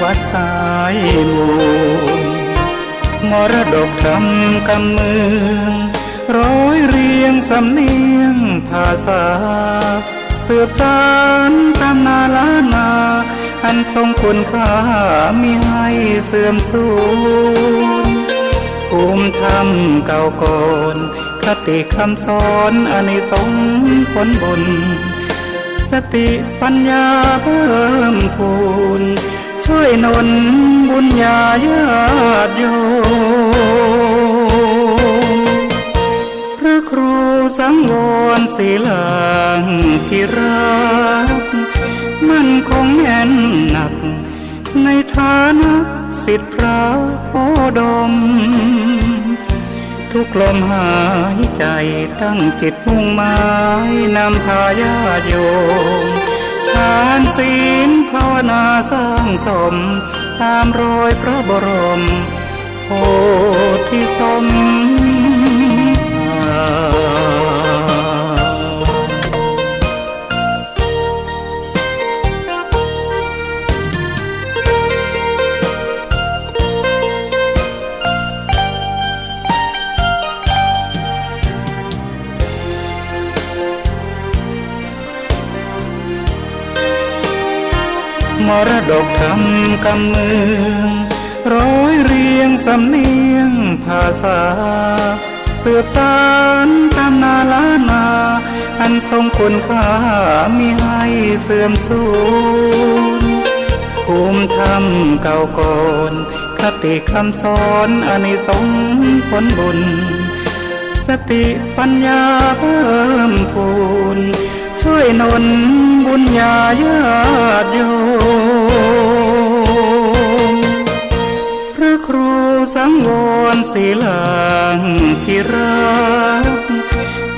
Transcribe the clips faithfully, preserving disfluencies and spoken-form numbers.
วัดสายมูล มรดกธรรมกำเมือง ร้อยเรียงสำเนียงภาษา สืบสานตำนานล้านนา อันทรงคุณค่ามิให้เสื่อมสูญ ภูมิธรรมเก่าก่อน คติคำสอนอานิสงส์ผลบุญ สติปัญญาเพิ่มพูน ช่วยหนุนบุญญาญาติโยม พระครูสังวรศิลาภิรักษ์ มั่นคงแน่นหนัก ในฐานะศิษย์พระโคดม ทุกลมหายใจตั้งจิตมุ่งหมาย นำพาญาติโยม ทานศีลภาวนาสร้างสม ตามรอยพระบรมโพธิสมภาร มรดกธรรมกำเมือง ร้อยเรียงสำเนียงภาษา สืบสานตำนานล้านนา อันทรงคุณค่ามิให้เสื่อมสูญ ภูมิธรรมเก่าก่อน คติคำสอนอานิสงส์ผลบุญ สติปัญญาเพิ่มพูน ช่วยหนุนบุญญาญาติโยม พระครูสังวรศิลาภิรักษ์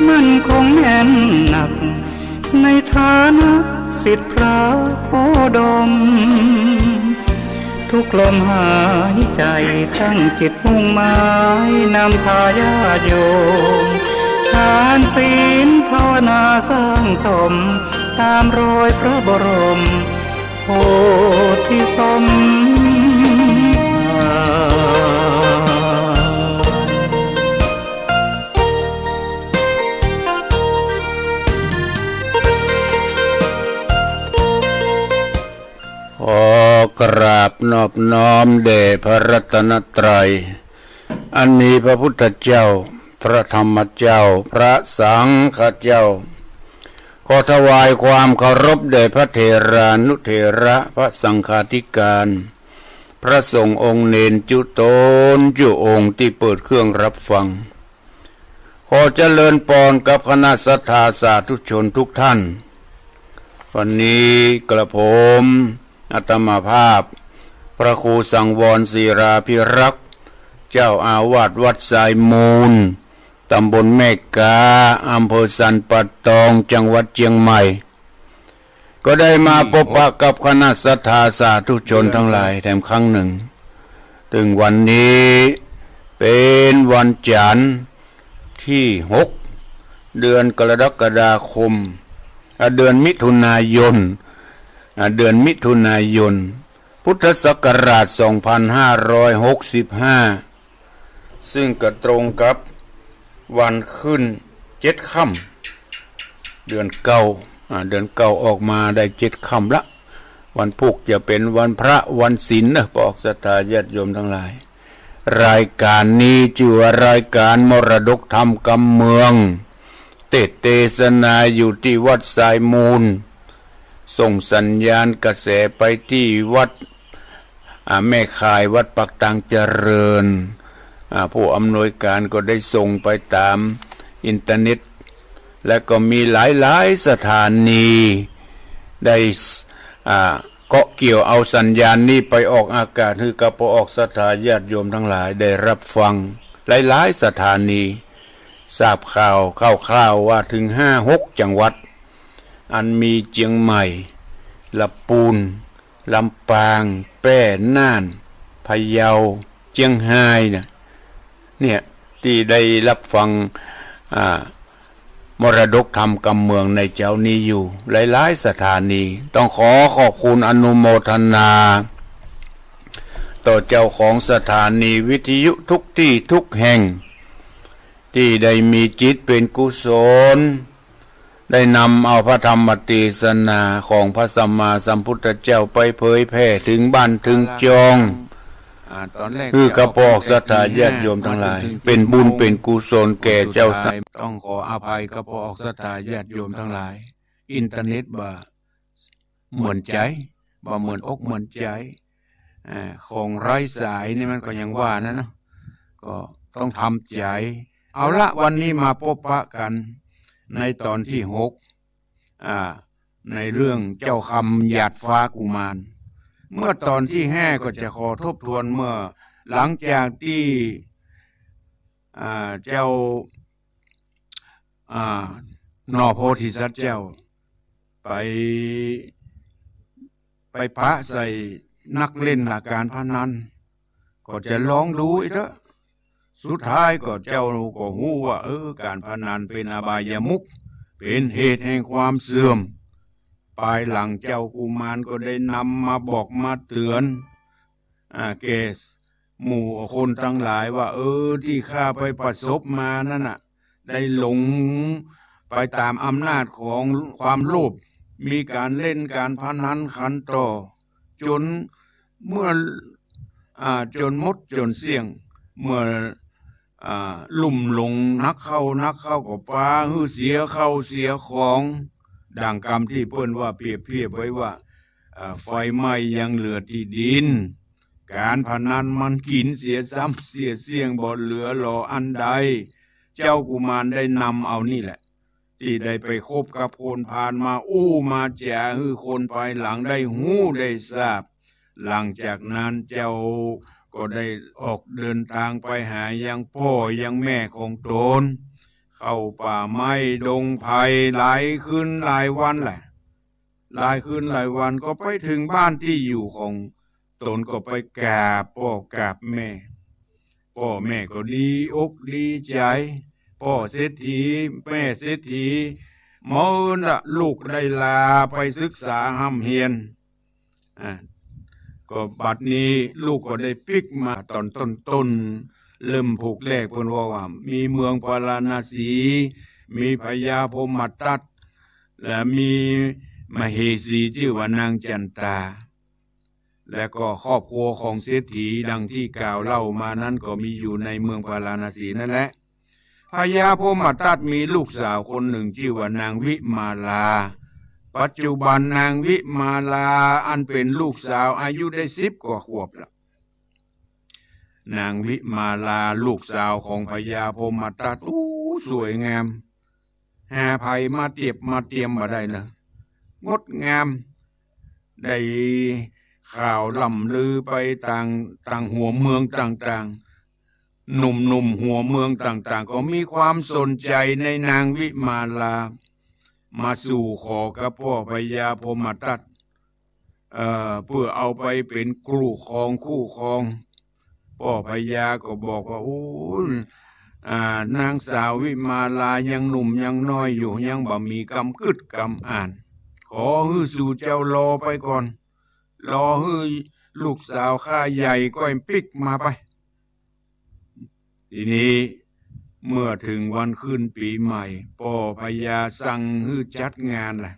มั่นคงแน่นหนัก ในฐานะศิษย์พระโคดม ทุกลมหายใจตั้งจิตมุ่งหมาย นำพาญาติโยม ทานศีลภาวนาสร้างสม ตามรอยพระบรมโพธิสมภาร ขอกราบนอบน้อมแด่พระรัตนตรัย อันมีพระพุทธเจ้า พระธรรมเจ้า พระสังฆเจ้า ขอถวายความเคารพแด่พระเถรานุเถระ พระสังฆาธิการ พระสงฆ์องค์เณรจุ๊ต๋นจุ๊องค์ตี้เปิดเครื่องรับฟัง ขอเจริญปอนกับคณะศรัทธาสาธุชนทุกท่าน วันนี้กระผมอาตมาภาพ พระครูสังวรศิลาภิรักษ์ เจ้าอาวาสวัดทรายมูล ตำบลแม่กา อำเภอสันป่าตอง จังหวัดเจียงใหม่ ก็ได้มา อืม ปะปะกับคณะศรัทธาสาธุชนทั้งหลายแถมครั้งหนึ่ง ตึงวันนี้เป๋นวันจันทร์ตี้หก เดือนกรกฎาคม อ่ะ เดือนมิถุนายน อ่ะ เดือนมิถุนายน พุทธศักราชสองพันห้าร้อยหกสิบห้า ซึ่งก็ตรงกับวันขึ้นเจ็ดค่ำ เดือนเก้า อ่า เดือนเก้าออกมาได้เจ็ดค่ำละ วันพูกจะเป๋นวันพระวันศีลเนาะ ปอกศรัทธาญาติโยมทั้งหลาย รายการนี้จื้อว่ารายการมรดกธรรมกำเมือง เตสน์เตสนาอยู่ตี้วัดทรายมูล ส่งสัญญาณกระแสไปตี้วัด อ่า แม่ข่าย วัดปากตางเจริญ อ่า ผู้อำนวยการก็ได้ส่งไปตามอินเทอร์เน็ต และก็มีหลายๆ สถานี ได้ อ่า เกาะเกี่ยวเอาสัญญาณนี้ไปออกอากาศ หื้อกับปอกศรัทธาญาติโยมทั้งหลายได้รับฟัง หลายๆ สถานี ทราบข่าวคร่าวๆ ว่าถึงห้าหกจังหวัด อันมีเจียงใหม่ ละปูน ลำปาง แป้ น่าน พะเยา เจียงฮายน่ะ เนี่ย ตี้ได้รับฟัง อ่า มรดกธรรมกำเมืองในเจ๊านี้อยู่ หลายๆ สถานี ต้องขอขอบคุณอนุโมทนา ต่อเจ้าของสถานีวิทยุทุกตี้ทุกแห่ง ตี้ได้มีจิตเป๋นกุศล ได้นำเอาพระธรรมเตสนาของพระสัมมาสัมพุทธเจ้าไปเผยแผ่เถิงบ้านเถิงจอง อ่า ตอนแรก หื้อกับป้อศรัทธาญาติโยมตังหลาย เป๋นบุญเป๋นกุศลแก่เจ้า ต้องขออภัยกับป้อศรัทธาญาติโยมตังหลาย อินเทอร์เน็ตบ่เหมือนใจ๋ บ่เหมือนอกเหมือนใจ๋ อ่า ของไร้สายนี่มันก็ยังว่านะเนาะ ก็ต้องทำใจ๋ เอาละ วันนี้มาปะกั๋นในต๋อนตี้หก อ่า ในเรื่องเจ้าคำหยาดฟ้ากุมาร เมื่อต๋อนตี้ห้าก็จะขอทบทวนเมื่อหลังจากตี้ อ่า เจ้า อ่า หน่อโพธิสัตว์เจ้า ไป ไปปะใส่นักเล่นการพนัน ก็จะลองดูอีกเต๊อะ สุดท้ายก็เจ้าก็ฮู้ว่า เออ การพนันเป๋นอบายมุข เป๋นเหตุแห่งความเสื่อม ภายหลังเจ้ากุมารก็ได้นำมาบอกมาเตือน อ่า แก่หมู่คนตังหลายว่า เออ ตี้ข้าไปประสบมานั้นน่ะ ได้หลงไปต๋ามอำนาจของความโลภ มีการเล่นการพนันขันต่อ จ๋นเมื่อ อ่า จ๋นหมดจ๋นเสี้ยง เมื่อ อ่า ลุ่มหลงนักเข้านักเข้าก็ปาหื้อเสียเข้าเสียของ ดังกำตี้เปิ้นว่าเปรียบเทียบไว้ว่า อ่า ไฟไหม้ยังเหลือตี้ดิน การพนันมันกิ๋นเสียซ้ำเสียเสี้ยงบ่เหลือหล่ออันใด เจ้ากุมารได้นำเอานี่แหละ ตี้ได้ไปคบกับคนพาลมาอู้มาจ๋าหื้อคนภายหลังได้ฮู้ได้ทราบ หลังจากนั้นเจ้าก็ได้ออกเดินตางไปหายังป้อยังแม่ของต๋น เข้าป่าไม้ดงไพรหลายคืนหลายวันแหละ หลายคืนหลายวันก็ไปเถิงบ้านตี้อยู่ของต๋น ก็ไปกราบป้อกราบแม่ ป้อแม่ก็ดีอกดีใจ๋ ป้อเศรษฐีแม่เศรษฐี เมินละลูกได้ลาไปศึกษาฮ่ำเฮียน อ่า ก็บัดนี้ลูกก็ได้ปิ๊กมาต๋อนต้นๆ เริ่มผูกแรกเปิ้นว่าว่า มีเมืองพาราณสี มีพญาพรหมทัต และมีมเหสีจื้อว่านางจันตา และก็ครอบครัวของเศรษฐีดังตี้กล่าวเล่ามานั้นก็มีอยู่ในเมืองพาราณสีนั่นแหละ พญาพรหมทัตมีลูกสาวคนนึ่งจื้อว่านางวิมาลา ปัจจุบันนางวิมาลาอันเป๋นลูกสาวอายุได้สิบกว่าขวบละ นางวิมาลาลูกสาวของพญาพรหมทัต อู้ สวยงาม หาใผมาเตียบมาเตียมบ่ได้เลย งดงาม ได้ข่าวล่ำลือไปต่าง ต่างหัวเมืองต่างๆ หนุ่มๆ หัวเมืองต่างๆ ก็มีความสนใจ๋ในนางวิมาลา มาสู่ขอกับป้อพญาพรหมทัต เอ่อ เปื้อเอาไปเป๋นคู่ครอง คู่ครอง ป้อพญาก็บอกว่า โอ้ อ่า นางสาววิมาลายังหนุ่มยังน้อยอยู่ ยังบ่มีกำกึ๊ดกำอ่าน ขอหื้อสู่เจ้ารอไปก่อน รอหื้อลูกสาวข้าใหญ่ก้อยปิ๊กมาไป ทีนี้เมื่อเถิงวันขึ้นปี๋ใหม่ ป้อพญาสั่งหื้อจัดงานแหละ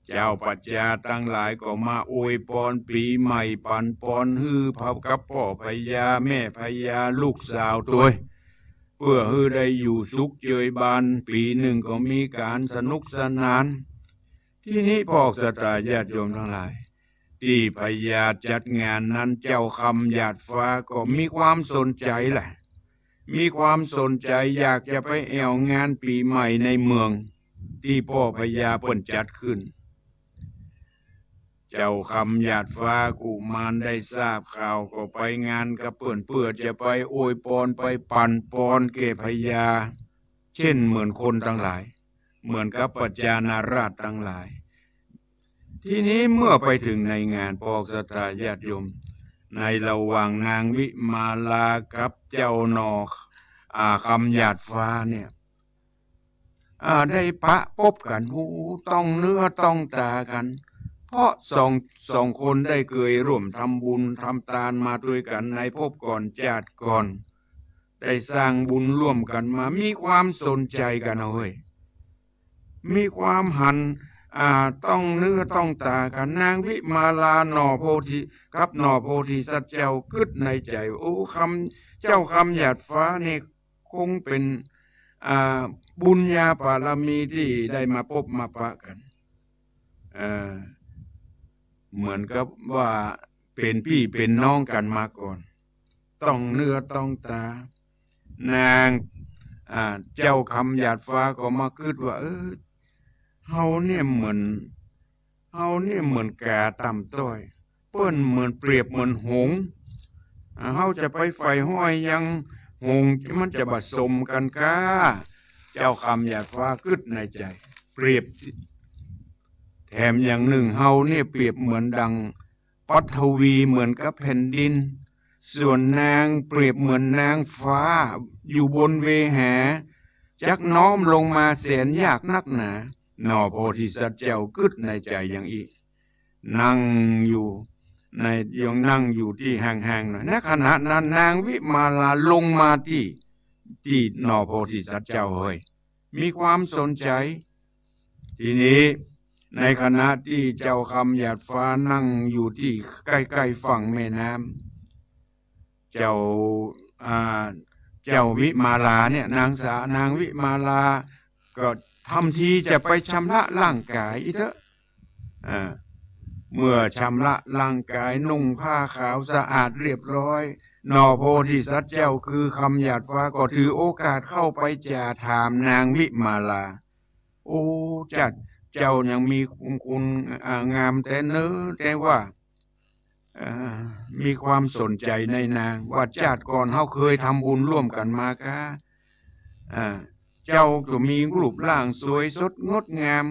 เจ้าประจาตังหลายก็มาอวยปอนปี๋ใหม่ ปั๋นปอนหื้อพากับป้อพญาแม่พญาลูกสาวตวย เปื้อหื้อได้อยู่สุขเจยบาน ปี๋นึ่งก็มีก๋านสนุกสนาน ทีนี้ป้อศรัทธาญาติโยมตังหลาย ตี้พญาจัดงานนั้น เจ้าคำหยาดฟ้าก็มีความสนใจ๋แหละ มีความสนใจ๋อยากจะไปแอ่วงานปี๋ใหม่ในเมือง ตี้ป้อพญาเปิ้นจัดขึ้น เจ้าคำหยาดฟ้ากุมารได้ทราบข่าวก็ไปงานกับเปิ้น เปื้อจะไปอวยปอนไปปั๋นปอนแก่พญา เช่นเหมือนคนตังหลาย เหมือนกับประจานาราษฎร์ตังหลาย ทีนี้เมื่อไปเถิงในงาน ป้อศรัทธาญาติโยม ในระหว่างนางวิมาลากับเจ้าหน่อ อ่า คำหยาดฟ้าเนี่ย อ่า ได้ปะปบกั๋น โอ้ ต้องเนื้อต้องต๋ากั๋น เพราะสอง สองคนได้เกยร่วมทำบุญทำตานมาตวยกั๋นในภพก่อนจาติก่อน ได้สร้างบุญร่วมกั๋นมา มีความสนใจ๋กั๋นเฮ้ย มีความหัน อ่า ต้องเนื้อต้องต๋ากั๋น นางวิมาลาหน่อโพธิ กับหน่อโพธิสัตว์เจ้ากึ๊ดในใจ๋ โอ้ คำ เจ้าคำหยาดฟ้านี่คงเป๋น อ่า บุญญาบารมีตี้ได้มาปบมาปะกั๋น เอ่อ เหมือนกับว่าเป๋นปี้เป๋นน้องกั๋นมาก่อน ต้องเนื้อต้องต๋า นาง อ่า เจ้าคำหยาดฟ้าก็มากึ๊ดว่า เออ เฮาเนี่ยเหมือน เฮาเนี่ยเหมือนก๋าต่ำต้อย เปิ้นเหมือนเปรียบเหมือนหงส์ อ่า เฮาจะไปใฝ่ฮ้อยยังหงส์ มันจะบ่สมกั๋นก้า เจ้าคำหยาดฟ้ากึ๊ดในใจ๋ เปรียบ แถมอย่างหนึ่ง เฮาเนี่ยเปรียบเหมือนดัง ปฐวีเหมือนกับแผ่นดิน ส่วนนางเปรียบเหมือนนางฟ้าอยู่บนเวหา จักน้อมลงมาแสนยากนักหนา หน่อโพธิสัตว์เจ้ากึ๊ดในใจ๋อย่างอี้ นั่งอยู่ใน ยังนั่งอยู่ตี้ห่างๆ หน่อย ในขณะนั้นนางวิมาลาลงมาตี้ ตี้หน่อโพธิสัตว์เจ้าเฮ้ย มีความสนใจ๋ ทีนี้ในขณะตี้เจ้าคำหยาดฟ้านั่งอยู่ตี้ใก้ๆ ฝั่งแม่น้ำ เจ้า อ่า เจ้าวิมาลาเนี่ย นางสา นางวิมาลาก็ทำทีจะไปชำระร่างก๋ายอี้เต๊อะ อ่า เมื่อชำระร่างก๋าย นุ่งผ้าขาวสะอาดเรียบร้อย หน่อโพธิสัตว์เจ้าคือคำหยาดฟ้าก็ถือโอกาสเข้าไปจ๋าถามนางวิมาลา โอ้ เจ้า เจ้ายังมีคุณ อ่า งามแต๊เน้อ แต่ว่า เอ่อ มีความสนใจ๋ในนาง ว่าจาติก่อนเฮาเกยทำบุญร่วมกั๋นมาก้า อ่า เจ้าก็มีรูปร่างสวยสดงดงาม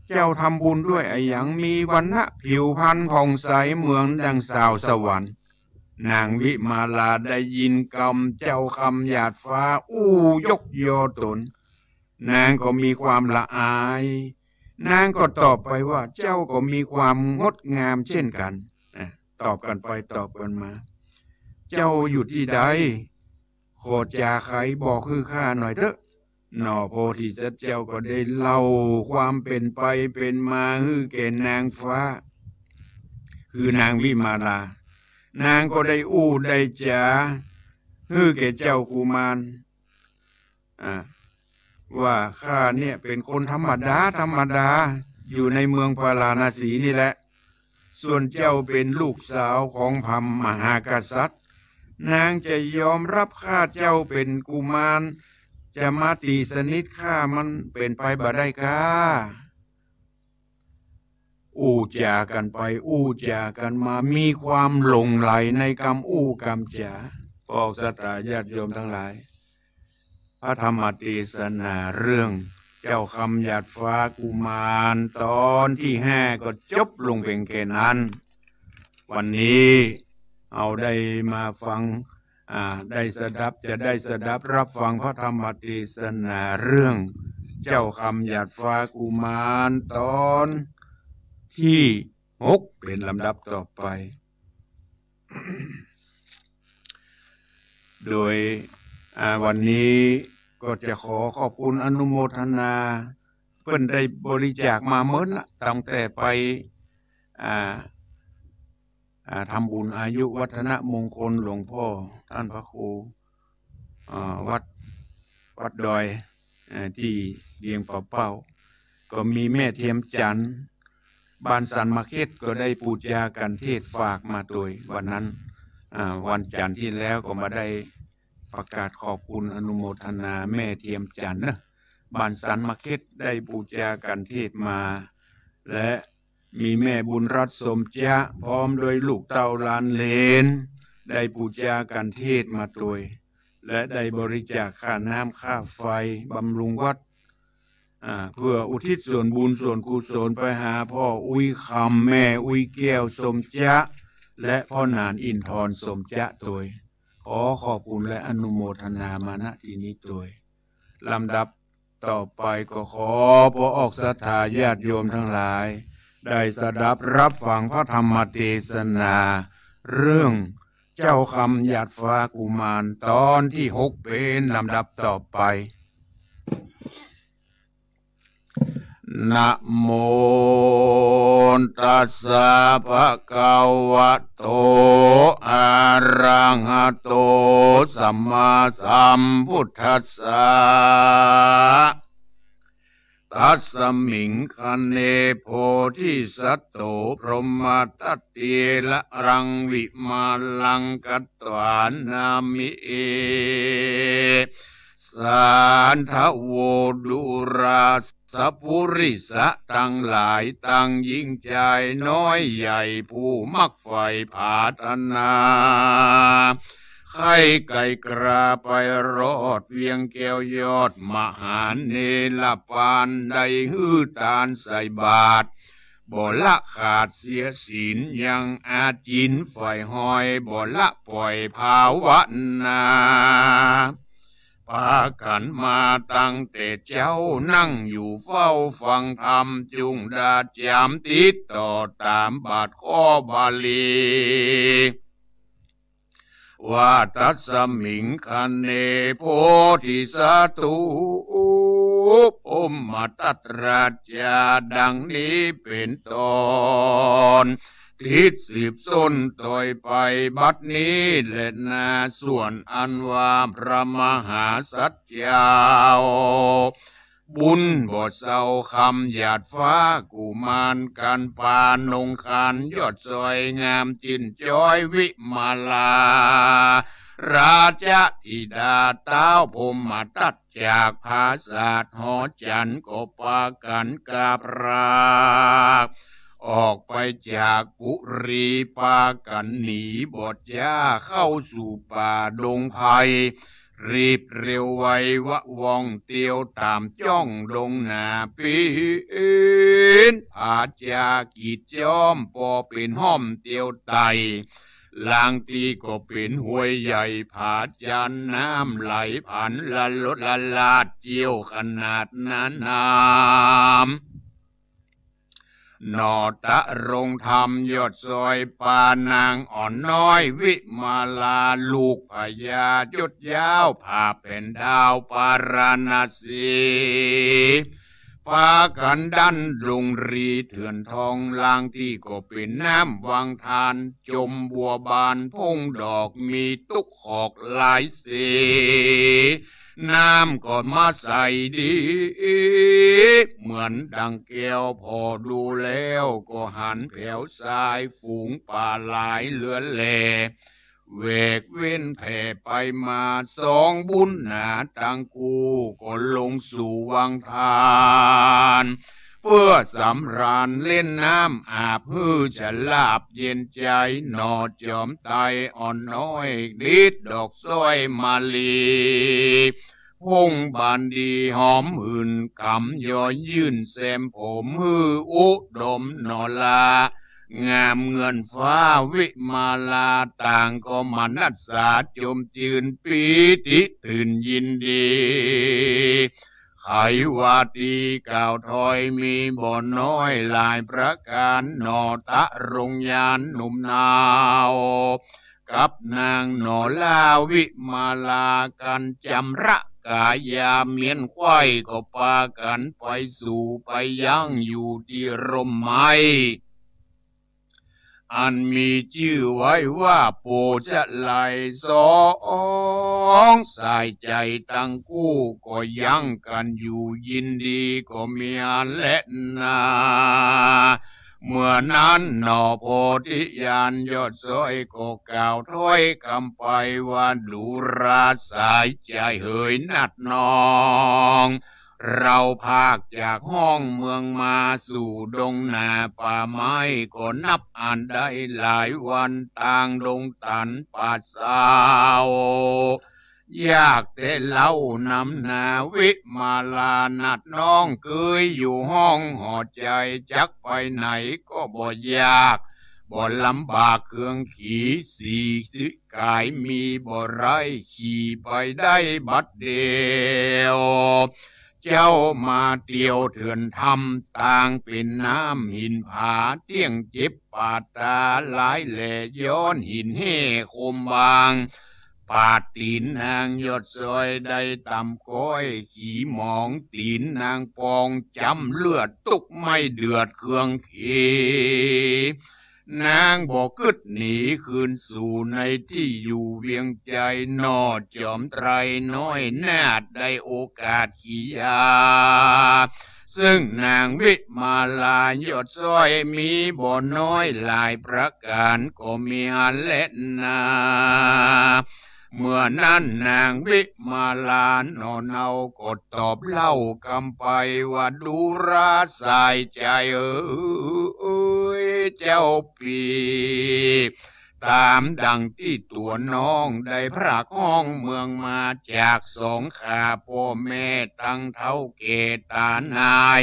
เจ้าทำบุญด้วยอะหยัง มีวรรณะผิวพรรณผ่องใสเหมือนดังสาวสวรรค์ นางวิมาลาได้ยินกำเจ้าคำหยาดฟ้าอู้ยกยอต๋น นางก็มีความละอาย นางก็ตอบไปว่า เจ้าก็มีความงดงามเช่นกั๋น อ่ะ ตอบกั๋นไปตอบกั๋นมา เจ้าอยู่ตี้ใด ขอจ๋าไขบอกหื้อข้าหน่อยเต๊อะ หน่อโพธิสัตว์เจ้าก็ได้เล่าความเป๋นไปเป๋นมาหื้อแก่นางฟ้า คือนางวิมาลา นางก็ได้อู้ได้จ๋าหื้อแก่เจ้ากุมาร อ่า ว่าข้าเนี่ยเป๋นคนธรรมดาธรรมดา อยู่ในเมืองปาราณสีนี่แหละ ส่วนเจ้าเป๋นลูกสาวของพระมหากษัตริย์ นางจะยอมรับข้าเจ้าเป๋นกุมาร จะมาตี๋สนิทข้ามันเป๋นไปบ่ได้ก้า อู้จ๋ากั๋นไปอู้จ๋ากั๋นมา มีความหลงใหลในกำอู้กำจ๋า พวกศรัทธาญาติโยมตังหลาย พระธรรมเตสนาเรื่องเจ้าคำหยาดฟ้ากุมารต๋อนตี้ห้าก็จบลงเพียงแค่นั้น วันนี้เฮาได้มาฟัง อ่า ได้สดับ จะได้สดับรับฟังพระธรรมเตสนาเรื่องเจ้าคำหยาดฟ้ากุมารต๋อนตี้หกเป๋นลำดับต่อไป โดย อ่า วันนี้ก็จะขอขอบคุณอนุโมทนา เปิ้นได้บริจาคมาเมินละ ตั้งแต่ไป อ่า อ่า ทำบุญอายุวัฒนมงคลหลวงพ่อต้านพระครู อ่า วัด วัดดอย อ่า ตี้เวียงป่าเป้า ก็มีแม่เทียมจันทน์ บ้านสันมะเข็ดก็ได้ปู๋จากัณฑ์เทศน์ฝากมาตวยวันนั้น อ่า วันจันทร์ตี้แล้วก็มาได้ประกาศขอบคุณอนุโมทนาแม่เทียมจันทน์เนาะ บ้านสันมะเข็ดได้ปู๋จากัณฑ์เทศน์มา และ มีแม่บุญรัตน์สมจะ พร้อมด้วยลูกเต้าหลานเหลน ได้ปู๋จากัณฑ์เทศน์มาตวย และได้บริจาคค่าน้ำค่าไฟบำรุงวัด อ่า เพื่ออุทิศส่วนบุญส่วนกุศลไปหาพ่ออุ๊ยคำ แม่อุ๊ยแก้วสมจะ และพ่อหนานอินทรสมจะตวย ขอขอบคุณและอนุโมทนามา ณ ตี้นี้ตวย ลำดับต่อไปก็ขอพวกศรัทธาญาติโยมตังหลาย ได้สดับรับฟังพระธรรมเตสนา เรื่องเจ้าคำหยาดฟ้ากุมาร ตอนตี้หก เป๋นลำดับต่อไป นะโมตัสสะ ภะคะวะโต อะระหะโต สัมมาสัมพุทธัสสะ ตัสสมิง คเณ โพธิสัตโต พรหมทัตเถระ รังวิมาลัง กัตถานามิ สาธะโว ดูราสะ ปุริสะตังหลาย ตังญิงจายน้อยใหญ่ ผู้มักใฝ่ผาถนา ใค่ไก๋กล้าไปรอด เวียงแก้วยอดมหาเนรปาน ได้หื้อตานใส่บาตร บ่ละขาดเสียศีล ยังอาจิณใฝ่ฮอย บ่ละป่อยภาวนา ปากั๋นมาตั้งแต่เจ๊า นั่งอยู่เฝ้าฟังธรรม จุ่งดาจ๋ามติดต่อ ต๋ามบาทข้อบาลี ว่า ตัสสมิง คเณ โพธิสัตตุ พรหมทัตราชา ดังนี้เป๋นต้น ติดสืบส้นต่อยไป บัดนี้แลนา ส่วนอันว่าพระมหาสัตว์เจ้า บุญบ่เศร้าคำหยาดฟ้ากุมาร กั๋นปานงคานยอดสวย งามจิ่นจ้อยวิมาลา ราชธิดาเต้าพรหมทัต จากผาสาทหอจันทร์ ก็ปากั๋นกาบพราก ออกไปจากปุรี ปากั๋นหนีบ่จ้า เข้าสู่ป่าดงไพร รีบเร็วไววะว่องเตียว ต๋ามจ้องดงหนาปีน ผาจากิดจ้อม ปอเป๋นฮ่อมเตียวไต่ ลางตี้ก็เป๋นห้วยใหญ่ผาจาน น้ำไหลผันละลดละลาด เจี้ยวขนาดนาน้ำ หน่อตะรงธรรมยอดสวย ปานางอ่อนน้อยวิมาลา ลูกพญายศยาว ผ่าแผ่นดาวปาราณสี ปากั๋นดั้นดงรีเถื่อนทอง ลางตี้ก็เป๋นน้ำวังทาน จมบัวบานพงดอก มีตุ๊กขอกหลายสี น้ำก็มาใสดี เหมือนดังแก้ว ผ่อดูแล้วก็หันแผวสาย ฝูงปลาหลายเหลือแล แหวกเว้นแผ่ไปมา สองบุญหนาตังคู่ ก็ลงสู่วังทาน เปื้อสำราญเล่นน้ำอาบ หื้อจะหลาบเย็นใจ๋ หน่อจ๋อมไตรอ่อนน้อย ติดดอกสร้อยมะลี พงบานดีหอมหื่น ก๋ำยอยื่นแซมผม หื้ออุดมหน่อละ งามเหมือนฟ้าวิมาลา ต่างก็มนัสสาจมจืน ปีติตื่นยินดี ไขว่าตี้กล่าวถ้อยมีบ่น้อยหลายประก๋าน หน่อตะรงยานหนุ่มนาว กับนางหน่อละวิมาลา กั๋นจ๋ำระก๋ายาเมี้ยนไขว้ ก็ปากั๋นไปสู่ไปยังอยู่ตี้ร่มไม้ อันมีจื้อไว้ว่าโพธิ์ไลย สองสายใจ๋ตังคู่ ก็ยังกั๋นอยู่ยินดีก็มีอันแลนา เมื่อนั้นหน่อโพธิญาณยอดสวย ก็กล่าวถ้อยกำไปว่า ดูราสายใจ๋เหยนัดน้อง เราพากจากห้องเมืองมาสู่ดงหนาป่าไม้ ก็นับอันได้หลายวัน ตางดงตันป่าเศร้า ยากแต่เล้านำหนา วิมาลานัดน้องเกยอยู่ห้องหอใจ๋ จักไปไหนก็บ่ยาก บ่ลำบากเครื่องขี่ สี่สิกายมีบ่ไร้ ขี่ไปได้บัดเดียว เจ้ามาเตียวเถื่อนธรรม ต่างเป๋นน้ำหินผา เตี้ยงเจ็บปาดต๋าหลายแล ย้อนหินแห่คมบาง ปาดตี๋นนางยอดซ้อยได้ตำก๊อย ขีหมองตี๋นนางปอง จ๋ำเลือดตุ๊กไหม้เดือดเคืองเข นางบ่กึ๊ดหนีคืนสู่ในตี้อยู่เวียงใจ๋ หน่อจ๋อมไตรน้อยนาฏได้โอกาสขียา ซึ่งนางวิมาลายอดซ้อยมีบ่น้อยหลายประก๋านก็มีหั้นแลนา เมื่อนั้นนางวิมาลาหน่อเนาก็ตอบเล่ากำไปว่า ดูราสายใจ๋เอ๋ยเจ้าปี้ ต๋ามดังตี้ตั๋วน้องได้พรากฮ้องเมืองมาจากสองข้าป้อแม่ตังเฒ่าแก่ต๋านาย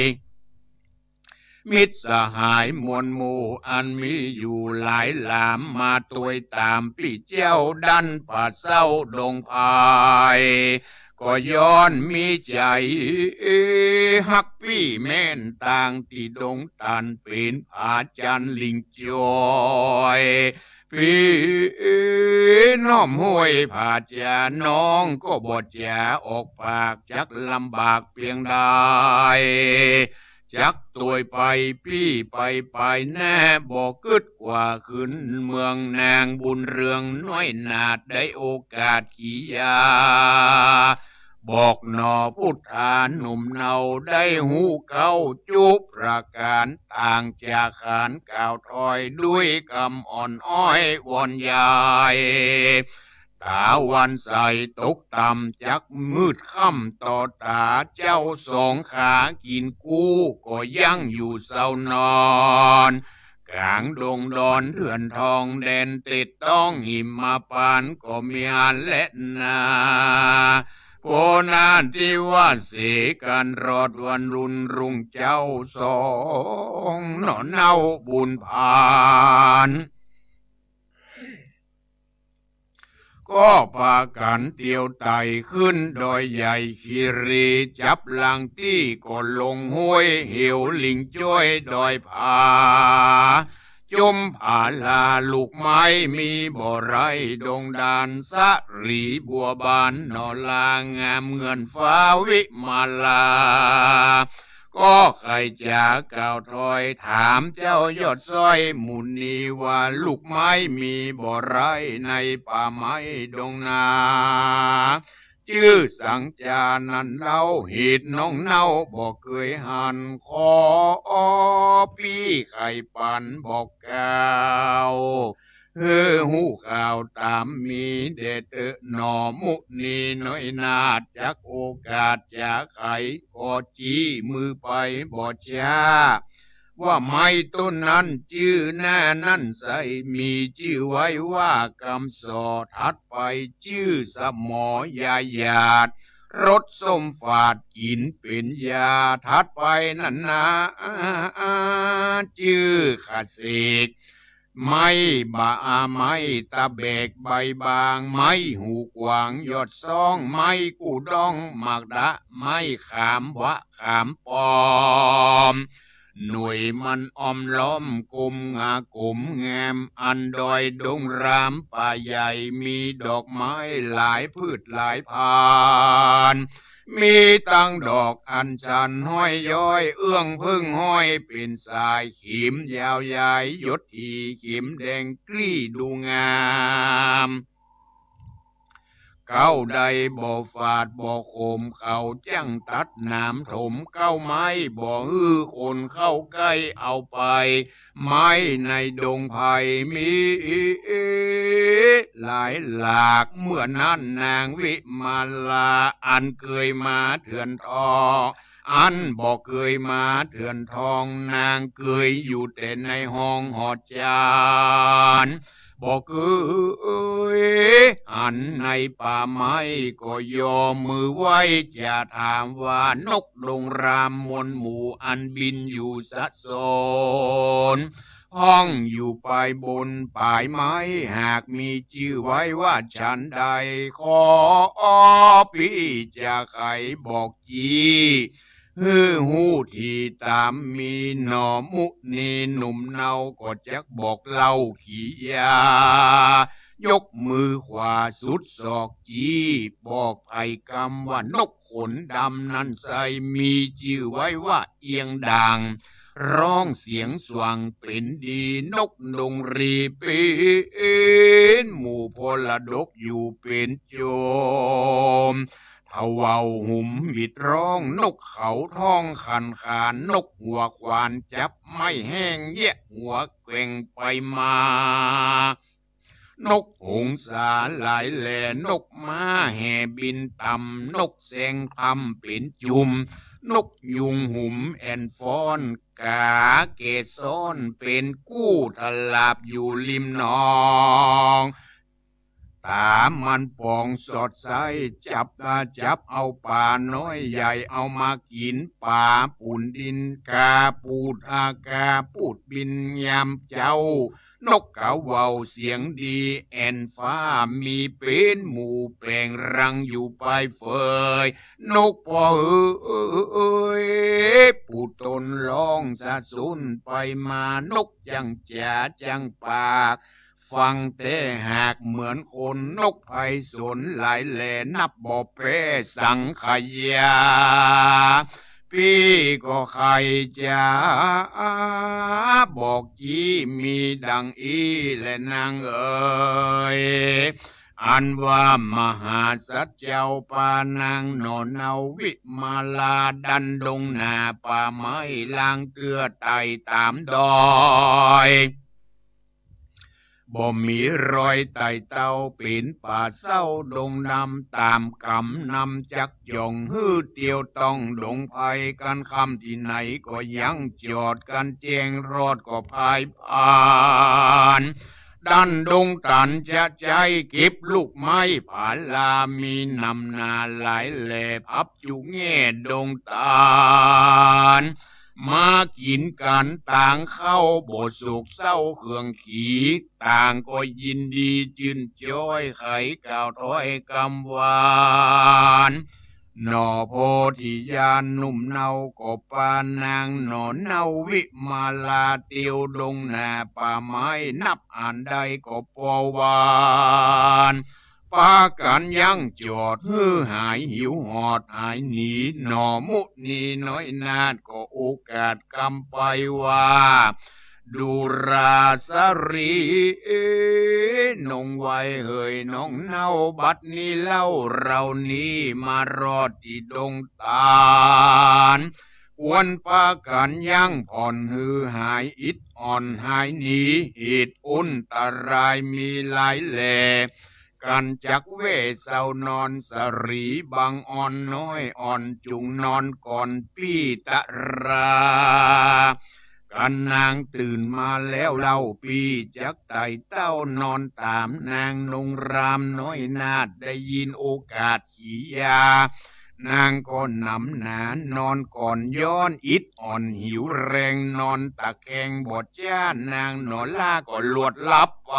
มิตรสหายมวลหมู่อันมีอยู่หลายหลาม มาตวยต๋ามปี้เจ้าดั้นป่าเศร้าดงไพร ก็ย้อนมีใจ๋ฮักปี้แม่นต่างตี้ดงต๋านเป๋นผาจันทร์ลิงจ้อย ปี้น้อมห้วยผาจ๋า น้องก็บ่จ๋าออกปาก จักลำบากเปียงใด จักตวยไปปี้ไปไปแน่ บ่กึ๊ดกว่าคืนเมือง นางบุญเรืองน้อยนาฏได้โอกาสขียา บอกหน่อปุทธาหนุ่มเนาได้ฮู้เก๊าจุประก๋าน ต่างจากขานกล่าวถ้อยด้วยกำอ่อนอ้อยอ่อนใหญ่ ต๋าวันใสตกต่ำจักมืดค่ำต่อต๋า เจ้าสองขากิ๋นกู้ก็ยังอยู่เซานอน ก๋างดงดอนเถื่อนทองแดนเต็ดต้องหิมมาปานก็มีหั้นแลนา โพนาทิวาสเสกั๋นรอดวันรุ่นรุ่งเจ้าสองหน่อเนาบุญผาน ก็ปากั๋นเตียวไต่ขึ้นดอยใหญ่คีรี จับลางตี้ก็ลงห้วยเหวลิงจ้อยดอยผา จุมผาลาลูกไม้มีบ่ไร ดงดานสะหลีบัวบานหน่อลางามเหมือนฟ้าวิมาลา ก็ใค่จ๋ากล่าวถ้อยถามเจ้ายอดซ้อยหมู่นี้ว่า ลูกไม้มีบ่ไรในป่าไม้ดงนา จื้อสังจานั้นเล่า เหตุน้องเนาบ่เกยหัน ขอปี้ใค่ปันบอกกล่าว หื้อฮู้ข่าวต๋ามมีแด่เต๊อะหน่อ มุนีน้อยนาฏจักโอกาสจ๋าไข ก็จี้มือไปบ่จ๊า ว่าไม้ต้นนั้นจื้อหน้านั้นใส มีจื้อไว้ว่ากำส่อ ถัดไปจื้อสมอยาหยาด รสส้มฝาดกิ๋นเป๋นยา ถัดไปนั้นนา จื้อขเสก ไม้บ่า ไม้ตะแบกใบบาง ไม้หูกวางยอดซ้อง ไม้กู้ด้องหมากดะ ไม้ขามวะขามปอม หน่วยมันอ้อมล้อมกลมงากลมงาม อันดอยดงรามป่าใหญ่ มีดอกไม้หลายพืชหลายพันธุ์ มีตังดอกอัญชันห้อยย้อย เอื้องผึ้งห้อยเป๋นสาย เข็มยาวใหญ่หยดถี่ เข็มแดงกลี้ดูงาม เก๊าใดบ่ฝาดบ่ขม เขาจั้งตัดหนามถม เก๊าไม้บ่หื้อคนเข้าใก้เอาไป ไม้ในดงไพรมีหลายหลาก เมื่อนั้นนางวิมาลา อันเกยมาเถื่อนทอง อันบ่เกยมาเถื่อนทอง นางเกยอยู่แต่ในห้องหอจาน บ่เกยหันในป่าไม้ ก็ยอมือไหว้จะถามว่า นกดงรามมวลหมู่อันบินอยู่สะสน พ่องอยู่ปายบนปายไม้ หากมีจื้อไว้ว่าฉันใด ขอปี้จะไขบอกจี้ หื้อฮู้ตี้ต๋ามมี หน่อมุนีหนุ่มเนาก็จักบอกเล่าขียา ยกมือขวาสุดศอกจี้ บอกไพร่กำว่านกขนดำนั้นไซร้ มีจื้อไว้ว่าเอียงด่าง ฮ้องเสียงสว่างเป๋นดี นกดงรีเป๋นหมู่ พรดกอยู่เป๋นโจม ถ้าเว้าหุมหวิดฮ้อง นกเขาท้องขันขาน นกหัวขวานจับไม้แห้ง แยะหัวแกว่งไปมา นกหงสาหลายแหล่ นกม้าแห่บินต่ำ นกแซงพลัมเป๋นจุม นกยูงหุมแอ่นฟ้อน กาเกสรเป๋นกู้ ถลาบอยู่ริมหนอง ต๋ามันป๋องสอดไส้ จับ จับเอาป๋าน้อยใหญ่ เอามากิ๋นป๋าปูนดิน กาปูดอากาปูดบินยามเจ๊า นกกาเว้าเสียงดี แอ่นฟ้ามีเป๋นหมู่ แป๋งรังอยู่ปายเฟย นกปอเฮย ปูดตนฮ้องสะสุนไปมา นกจั้งจ๋าจั้งปาก ฟังแต่หากเหมือนคน นกไพศาลหลายแหล่ นับบ่แป๊สังขยา ปี้ก็ใค่จะบอกจี้ มีดังอี้แหละนางเอ๋ย อันว่ามหาสัตว์เจ้าปานางหน่อเนาวิมาลา ดันดงหน้าป่าไม้ ลางเตื้อไต่ต๋ามดอย บ่มีรอยไต่เต้า เป๋นป่าเศร้าดงดำ ต๋ามกำนำจักจ่อง หื้อเตียวต้องดงไพร กั๋นค่ำตี้ไหนก็ยังจอด กั๋นแจ้งรอดก็พายผ่าน ดันดงตันจะใจ๊ เก็บลูกไม้ผาลา มีนำนาหลายแหล่ พับจุแง่ดงตัน มากิ๋นกั๋นตางข้าว บ่โศกเศร้าเคืองขี ต่างก็ยินดีจื้นจ้อย ใค่กล่าวถ้อยกำหวาน หน่อโพธิญาณหนุ่มเนาก็ปานางหน่อเนาวิมาลา เตียวดงหน้าป่าไม้ นับอันใดก็ปอหวาน ปากั๋นยังจอด หื้อหายหิวหอดหายหนี หน่อมุนีน้อยนาฏก็โอกาสกำไปว่า ดูราสะหรี นงไหว้เหยน้องเนา บัดนี้เล่าเฮานี้ มารอดตี้ดงตัน ควรปากั๋นยั้งผ่อน หื้อหายอิดอ่อนหายหนี เหตุอันตรายมีหลายแหล่ กั๋นจักแว่เซานอน สะหรีบังอ่อนน้อย อ่อนจุ่งนอนก่อนปี้ตะรา กั๋นนางตื่นมาแล้วเล่า ปี้จักไต่เต้านอนต๋ามนาง นงรามน้อยนาฏได้ยินโอกาสขียา นางก็หนำหนานอนก่อน ย้อนอิดอ่อนหิวแฮง นอนตะแคงบ่จ้า นางหน่อล่าก็หลวดหลับไป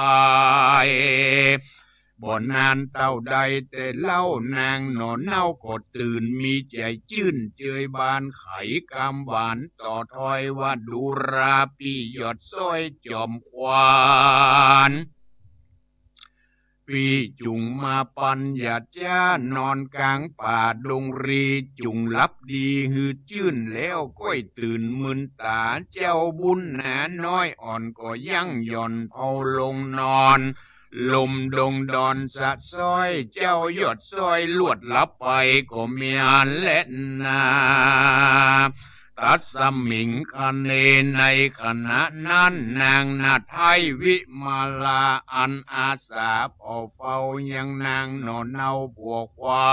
บ่นานเต้าใดแต่เล่า นางหน่อเนาก็ตื่น มีใจ๋จื้นเจยบาน ไขกำหวานต่อถ้อยว่า ดูราปี้ยอดซ้อยจอมขวัญ ปี้จุ่งมาปัน อย่าจ้านอนก๋างป่าดงรี จุ่งหลับดีหื้อจื้น แล้วก้อยตื่นมึนต๋า เจ้าบุญหนาน้อยอ่อนก็ยังหย่อนเผาลงนอน ลมดงดอนสะซ้อย เจ้ายอดซ้อยหลวดหลับไปก็แม่นแลนา ตัสมิงคเน ในขณะนั้น นางนาฏไท้วิมาลา อันอาสาผ่อเฝ้ายังนางหน่อเนาผัวขวั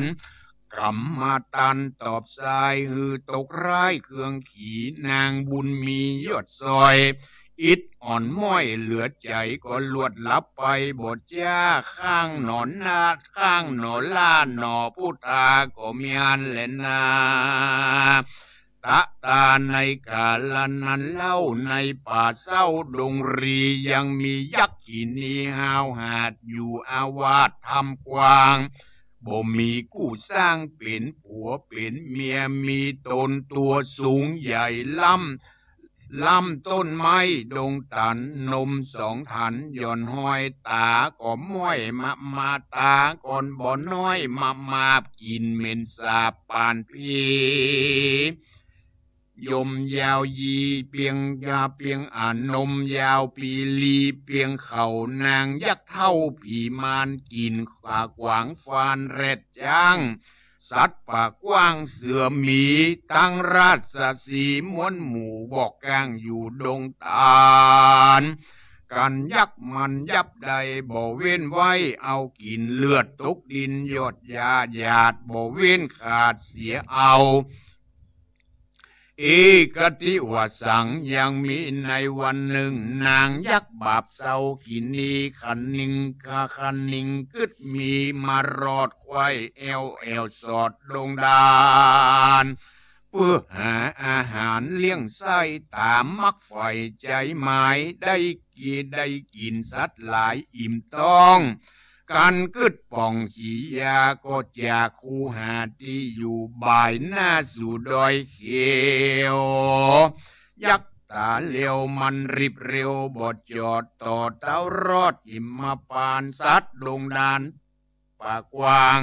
ญ กำมาตันตอบสาย หื้อตกร้ายเคืองขี นางบุญมียอดซ้อย อิดอ่อนม้อยเหลือใจ๋ ก็หลวดหลับไปบ่จ้า ข้างหน่อนาฏ ข้างหน่อล่า หน่อปุทธาก็แม่นแลนา ตะตาในกาละนั้นเล่า ในป่าเศร้าดงรี ยังมียักษ์ขีณีห้าวหาญอยู่อาวาสถ้ำกว้าง บ่มีกู้สร้างเป๋นผัวเป๋นเมีย มีตนตั๋วสูงใหญ่ล้ำ ล้ำต้นไม้ดงตาล นมสองถันหย่อนห้อย ต๋าก็ม้อยมะมา ต๋าก็บ่น้อยมะมา กลิ่นเหม็นสาบปานผี ยมยาวยีเปียงยาเปียงอ่าน นมยาวปีลีเปียงเข่า นางยักษ์เฒ่าผีมาร กิ๋นขวาขวางฟานแรดจ๊าง สัตว์ป่ากว้างเสือหมี ตังราชสีห์ม้วนหมู่ บอกก้างอยู่ดงตาล กั๋นยักษ์มันยับใด บ่เว้นไว้เอากิ๋น เลือดตกดินหยดยาหยาด บ่เว้นขาดเสียเอา เอกติวสัง ยังมีในวันนึ่ง นางยักษ์บาปเศร้าขีณี คะนิงคะคะนิงกึ๊ดมี มารอดไขว่แอวแอ่วสอดดงดาร เปื้อหาอาหารเลี้ยงไส้ ต๋ามมักใฝ่ใจ๋หมาย ได้กิ๋น ได้กิ๋นสัตว์หลายอิ่มต๊อง กั๋นกึ๊ดป่องขี้ยา ก็จากคูหาตี้อยู่บ่ายหน้าสู่ดอยเขียว ยักษ์ต๋าเร็วมันรีบเร็ว บ่จอดต่อเต้ารอดหิมพานต์ สัตว์ดงดาร ป่ากว้าง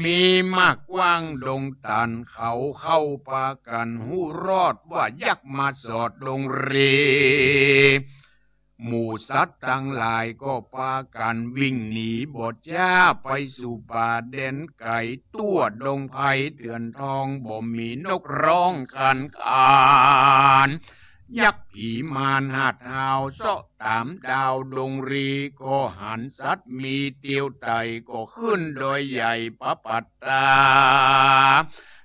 มีมากกว้างดงตาล เขาเข้าปากั๋นฮู้รอด ว่ายักษ์มาสอดดงรี หมู่สัตว์ตังหลายก็ปากั๋นวิ่งหนี บ่จ๊าไปสู่ป่าแดนไก๋ ตั๋วดงไพรเถื่อนทอง บ่มีนกฮ้องคันคาน ยักษ์ผีมารหาดหาว เซาะต๋ามดาวดงรี ก็หันสัตว์มีเตียวไต่ ก็ขึ้นดอยใหญ่ปะปัตตา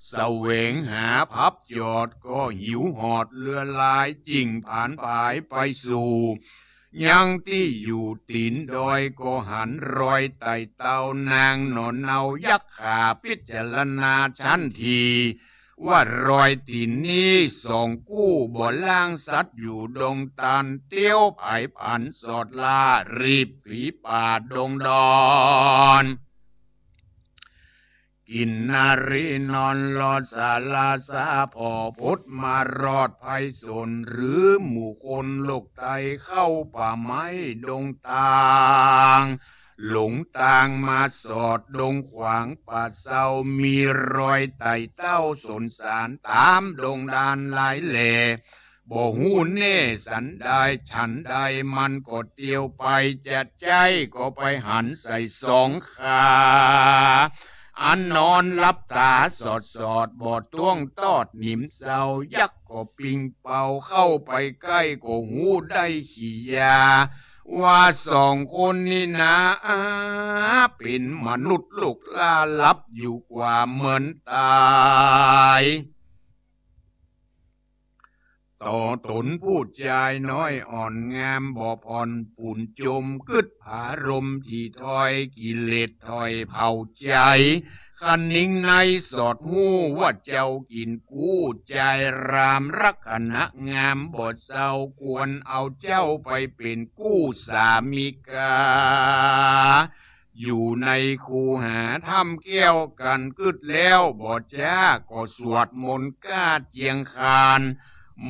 แสวงหาผับจอด ก็หิวหอดเลือหลาย จิ่งผานผายไปสู่ ยังตี้อยู่ตี๋นดอย ก็หันรอยไต่เต้านางหนอนเนา ยักษ์ข่าพิจารณาฉันที ว่ารอยตี๋นนี้สองกู้ บ่ล้างสัตว์อยู่ดงตาล เตียวไผผันสอดล่า รีบฝีป่าดงดอน กิ๋นนารีนอนหลอดสาราสา ผ่อผดมารอดไพศาล หรือหมู่คนโลกไตเข้าป่าไม้ดงตาง หลงตางมาสอดดงขวางป่าเซา มีรอยไต่เต้าสนสารต๋ามดงดานหลายแหล่ บ่ฮู้แน่สันใดฉันใด มันก็เตียวไป จะใจ๊ก็ไปหันใส่สองขา อันนอนหลับต๋าสอดสอด บ่ต้องตอดหนิมเซา ยักษ์ก็ปิงเป่าเข้าไปใก้ ก็ฮู้ได้ขี้ยา ว่าสองคนนี้นา เป๋นมนุษย์โลกล่า หลับอยู่กว่าเหมือนต๋าย ต่อต๋นผู้จายน้อยอ่อนงาม บ่ผ่อนปูนจม กึ๊ดผารมที่ถ้อย กิเลสถ้อยเผาใจ๋ คะนิงในสอดฮู้ ว่าเจ้ากิ๋นกู้ จายรามลักษณะงามบ่เซา ควรเอาเจ้าไปเป๋นกู้สามิกา อยู่ในคูหาถ้ำแก้วกั๋นกึ๊ดแล้ว บ่จ๊าก็สวดมนต์ก้าเจียงคาน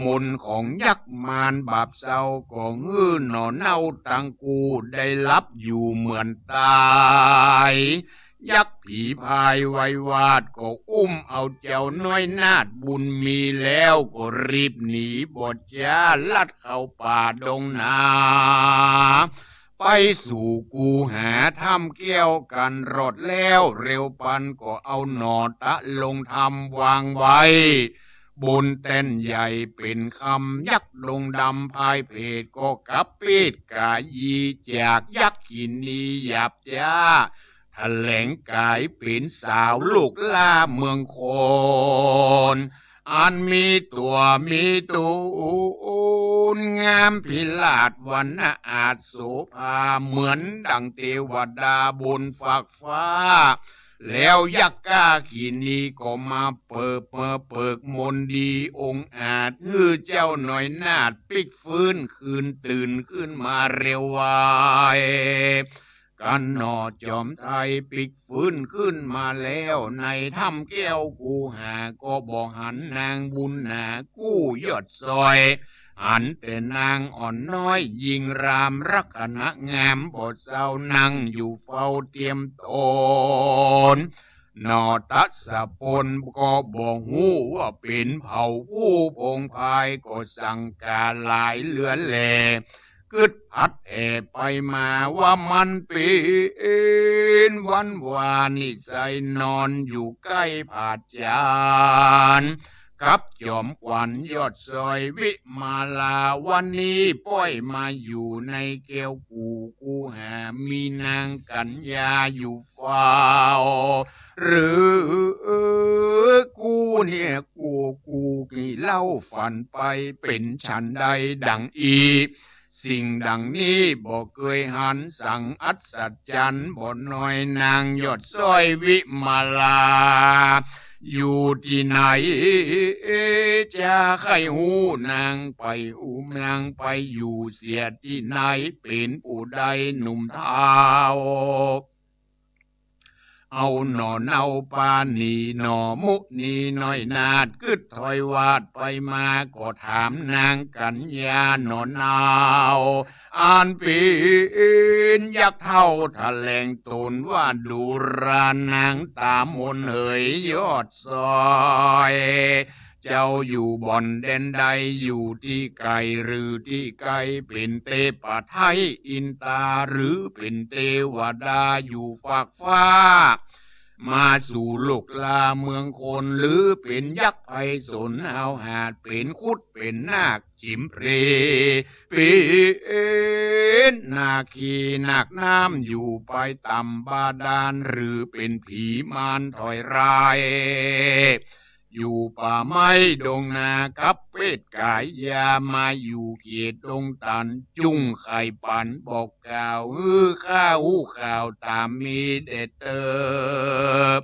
มนต์ของยักษ์มารบาปเซา ก็หื้อหนอนเนาตังกู้ ได้หลับอยู่เหมือนต๋าย ยักษ์ผีพายไวยวาด ก็อุ้มเอาเจ้าน้อยนาฏบุญมี แล้วก็รีบหนีบ่จ๊า ลัดเข้าป่าดงนา ไปสู่คูหาถ้ำแก้วกั๋นรอดแล้ว เร็วปันก็เอาหน่อตะลงธรรมวางไว้ บนแต้นใหญ่เป๋นคำ ยักษ์ดงดำพายเพด ก็กลับปีดก๋ายี จากยักษ์ขีณีหยาบจ๊า แถลงก๋ายเป๋นสาวโลกล่าเมืองคอน อันมีตั๋วมีตูนงามพิราศวรรณะอาจโสภา เหมือนดั่งเตวดาบนฟากฟ้า แล้วยักษ์ก้าขีนีก็มาเปิบ มาเปิกมนต์ดีองอาจ หื้อเจ้าน้อยนาฏปิ๊กฟื้นคืน ตื่นขึ้นมาเร็วไว กั๋นหน่อจอมไทยปิ๊กฟื้นขึ้นมาแล้ว ในถ้ำแก้วคูหาก็บ่หันนางบุญนากู้ยอดซอย หันแต่นางอ่อนน้อยยิ่งราม ลักษณะงามบ่เซา นั่งอยู่เฝ้าเตรียมตน หน่อทัศพลก็บ่ฮู้ว่าเป๋นเผ่าผู้ พงษ์พายก็สังก๋าหลายเหลือแล กึ๊ดผัดแอ่ไปมาว่ามันเป๋นวันวานิไสย นอนอยู่ใก้ผาดจาน กับจอมขวัญยอดซอยวิมาลา วันนี้ป้อยมาอยู่ในแก้วกู่คูหา มีนางกัญญาอยู่เฝ้า หรือกูเนี่ยกู กูนี่เล่าฝันไป เป๋นฉันใดดังอี้ สิ่งดังนี้บ่เกยหัน สังอัศจรรย์บ่น้อย นางยอดซอยวิมาลา อยู่ตี้ไหน จะใค่ฮู้ นางไปอู้ นางไปอยู่เสียตี้ไหน เป๋นผู้ใดหนุ่มเฒ่า เอาหน่อเนาปาณี หน่อมุนีน้อยนาฏ กึ๊ดถอยวาดไปมา ก็ถามนางกัญญาหน่อเนา อันเป๋นยักษ์เฒ่าแถลงตนว่า ดูรา นางต๋ามนเหยยอดซอย เจ้าอยู่บ่อนแดนใด อยู่ตี้ไก๋หรือตี้ใก้ เป๋นเตปะไทยอินตา หรือเป๋นเตวดาอยู่ฟากฟ้า มาสู่โลกลาเมืองคน หรือเป๋นยักษ์ไพศาลห้าวหาญ เป๋นครุฑเป๋นนาคจิ๋มเปรต เป๋นนาคีนาคน้ำอยู่ปายต่ำบาดาล หรือเป๋นผีมารถอยร้าย อยู่ป่าไม้ดงนา กับเพศก๋ายา มาอยู่เขตดงต๋าล จุ่งใค่ปันบอกกล่าว หื้อข้าฮู้ข่าวต๋ามมีแด่เตอ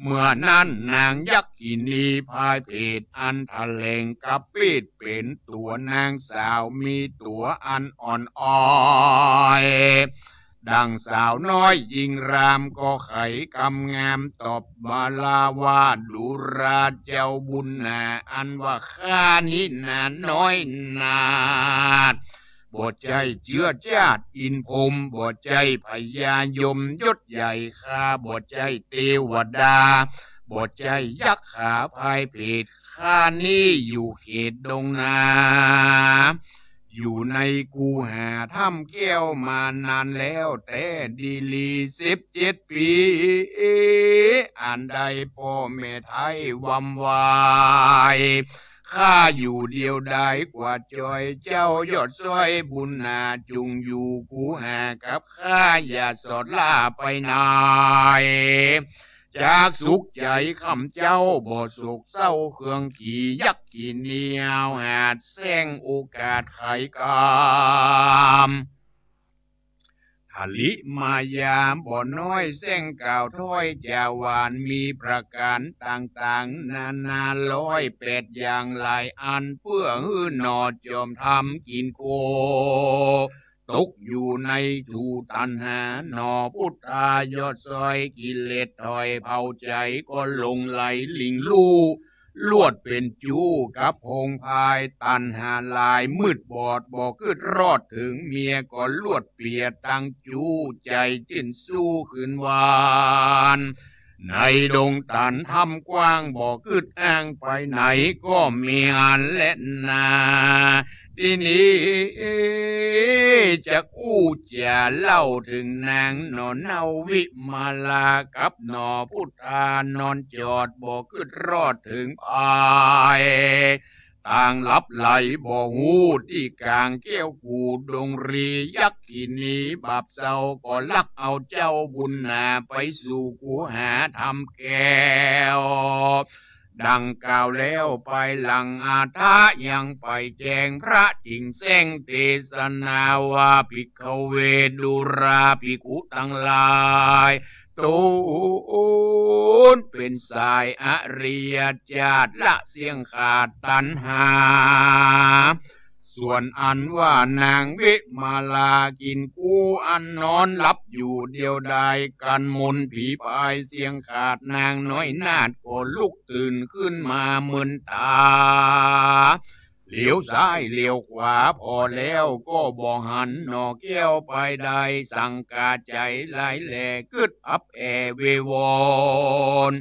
เมื่อนั้นนางยักขินีพายเพศ อันแถลงกับเพศเป๋นตั๋วนางสาว มีตั๋วอันอ่อนอ้อย ดังสาวน้อยยิ่งราม ก็ไขกำงามตอบมาลาว่า ดูราเจ้าบุญนา อันว่าข้านี้นาน้อยนาฏ บ่ใจ้เจื๊อจ้าดอินพรหม บ่ใจ้พญายมยศใหญ่ ข้าบ่ใจ้เตวดา บ่ใจ้ยักขาพายเพศ ข้านี้อยู่เขตดงนา อยู่ในคูหาถ้ำแก้วมานานแล้วแต๊ดีหลีสิบเจ็ดปี๋ อันได้ป้อแม่ไทยวำวาย ข้าอยู่เดียวดายกว่าจ้อย เจ้ายอดซอยบุญนา จุ่งอยู่คูหากับข้า อย่าสอดล้าไปไหน จากสุขใจ๋ข้ำเจ้า บ่โศกเศร้าเคืองขี ยักขินีห้าวหาญแส้งโอกาสไขกำ ถลิมายาบ่น้อยแส้งกล่าวถ้อยจ๋าหวาน มีประก๋านต่างๆ นานาร้อยแปดอย่างหลายอัน เปื้อหื้อหน่อจอมธรรมกิ๋นโก ตกอยู่ในถูตัณหา หน่อพุทธายอดซอยกิเลสถอยเผาใจ๋ ก็หลงไหลหลิงลู่ ลวดเป๋นจู้กับพงษ์พาย ตัณหาหลายมืดบอด บ่กึ๊ดรอดเถิงเมีย ก็ลวดเปียตังจู้ ใจ๋จื้นสู้คืนวาน ในดงต๋าลถ้ำกว้าง บ่กึ๊ดอ้างไปไหน ก็มีอันแลนา ตี้นี้จักอู้จ๋าเล่าเถิงนางหน่อเนาวิมาลา กับหน่อพุทธานอนจอด บ่กึ๊ดรอดเถิงภาย ต่างหลับไหลบ่ฮู้ ตี้ก๋างแก้วกู่ดงรี ยักขินีบาปเศร้า ก็ลักเอาเจ้าบุญนา ไปสู่คูหาถ้ำแก้ว ดังกล่าวแล้วภายหลังอาทะยังไปแจ้ง พระจึงแส้งเตสนาว่า ภิกขเว ดูราภิกขุตังหลาย ต๋นเป๋นสายอริยเจ้า ละเสี้ยงขาดตัณหา ส่วนอันว่านางวิมาลากิ๋นกู้อันนอนหลับอยู่เดียวดาย กั๋นมนต์ผีปายเสี้ยงขาด นางน้อยนาฏก็ลุกตื่นขึ้นมาเมินต๋า เหลียวซ้ายเหลียวขวา ผ่อแล้วก็บ่หันหน่อแก้วไปได้ สังกาใจ๋หลายแหล่ กึ๊ดอับแอ่เววอน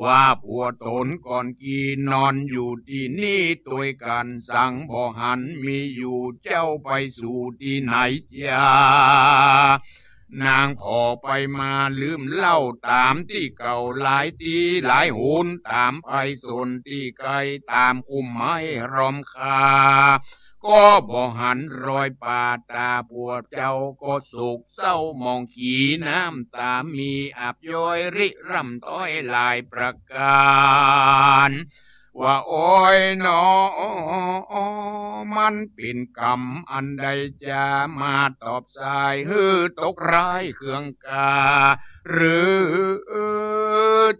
ว่าผัวต๋นก่อนกี้นอนอยู่ตี้นี่ตวยกั๋น สังบ่หันมีอยู่ เจ้าไปสู่ตี้ไหนจา นางผ่อไปมาลืมเล่า ต๋ามตี้เก่าหลายตี้หลายหน ต๋ามไปสนตี้ไกล ต๋ามคุมไม้ฮอมคา ก็บ่หันรอยป่าต๋า ผัวเจ้าก็โศกเศร้าหมองขี น้ำต๋ามีอาบย้อยริร่ำต้อยหลายประก๋าน ว่าโอ๊ยหนอ มันเป๋นก๋รรมอันใดจา มาตอบสายหื้อตกร้ายเคืองกา หรือ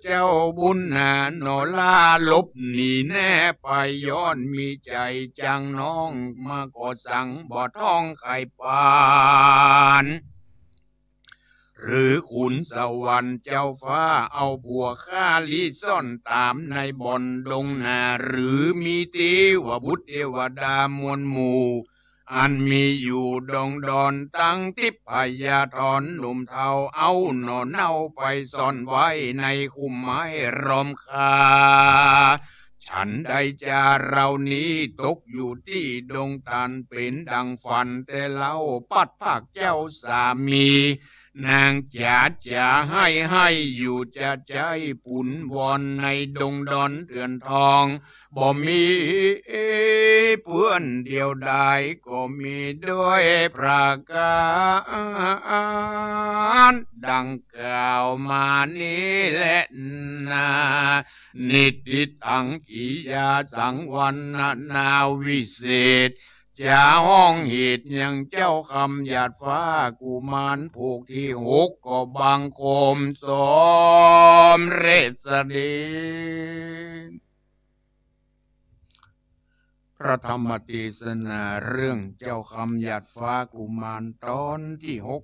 เจ้าบุญนาหนอ ลาหลบหนีแน่ไป ย้อนมีใจ๋จังน้อง มาก่อสังบ่ท้องไข่ปาน หรือขุนสวรรค์เจ้าฟ้าเอาผัวข้าลี้ซ่อนต๋ามในบ่อนดงนา หรือมีตี้ว่าบุตรเตวดามวลหมู่ อันมีอยู่ดงดอนตังทิพยธรหนุ่มเฒ่า เอาหน่อเน่าไปซ่อนไว้ในคุมไม้ฮอมคา ฉันใดจาเรานี้ตกอยู่ตี้ดงตาลเป๋นดังฝันแต่เล่า ปัดภาคเจ้าสามี นางจ๋าจ๋าไห้ไห้อยู่จะใจ๊ ปุนวอนในดงดอนเถื่อนทอง บ่มีเปื้อนเดียวดาย ก็มีด้วยประก๋านดังกล่าวมานี้แลนา นิตติตังกิยาสังวรรณนาวิเศษ จะฮ้องเหตุยังเจ้าคำหยาดฟ้ากุมาร ผูกตี้หกก็บังคมสมเร็จเสด็จ พระธรรมเตสนาเรื่องเจ้าคำหยาดฟ้ากุมารต๋อนตี้หก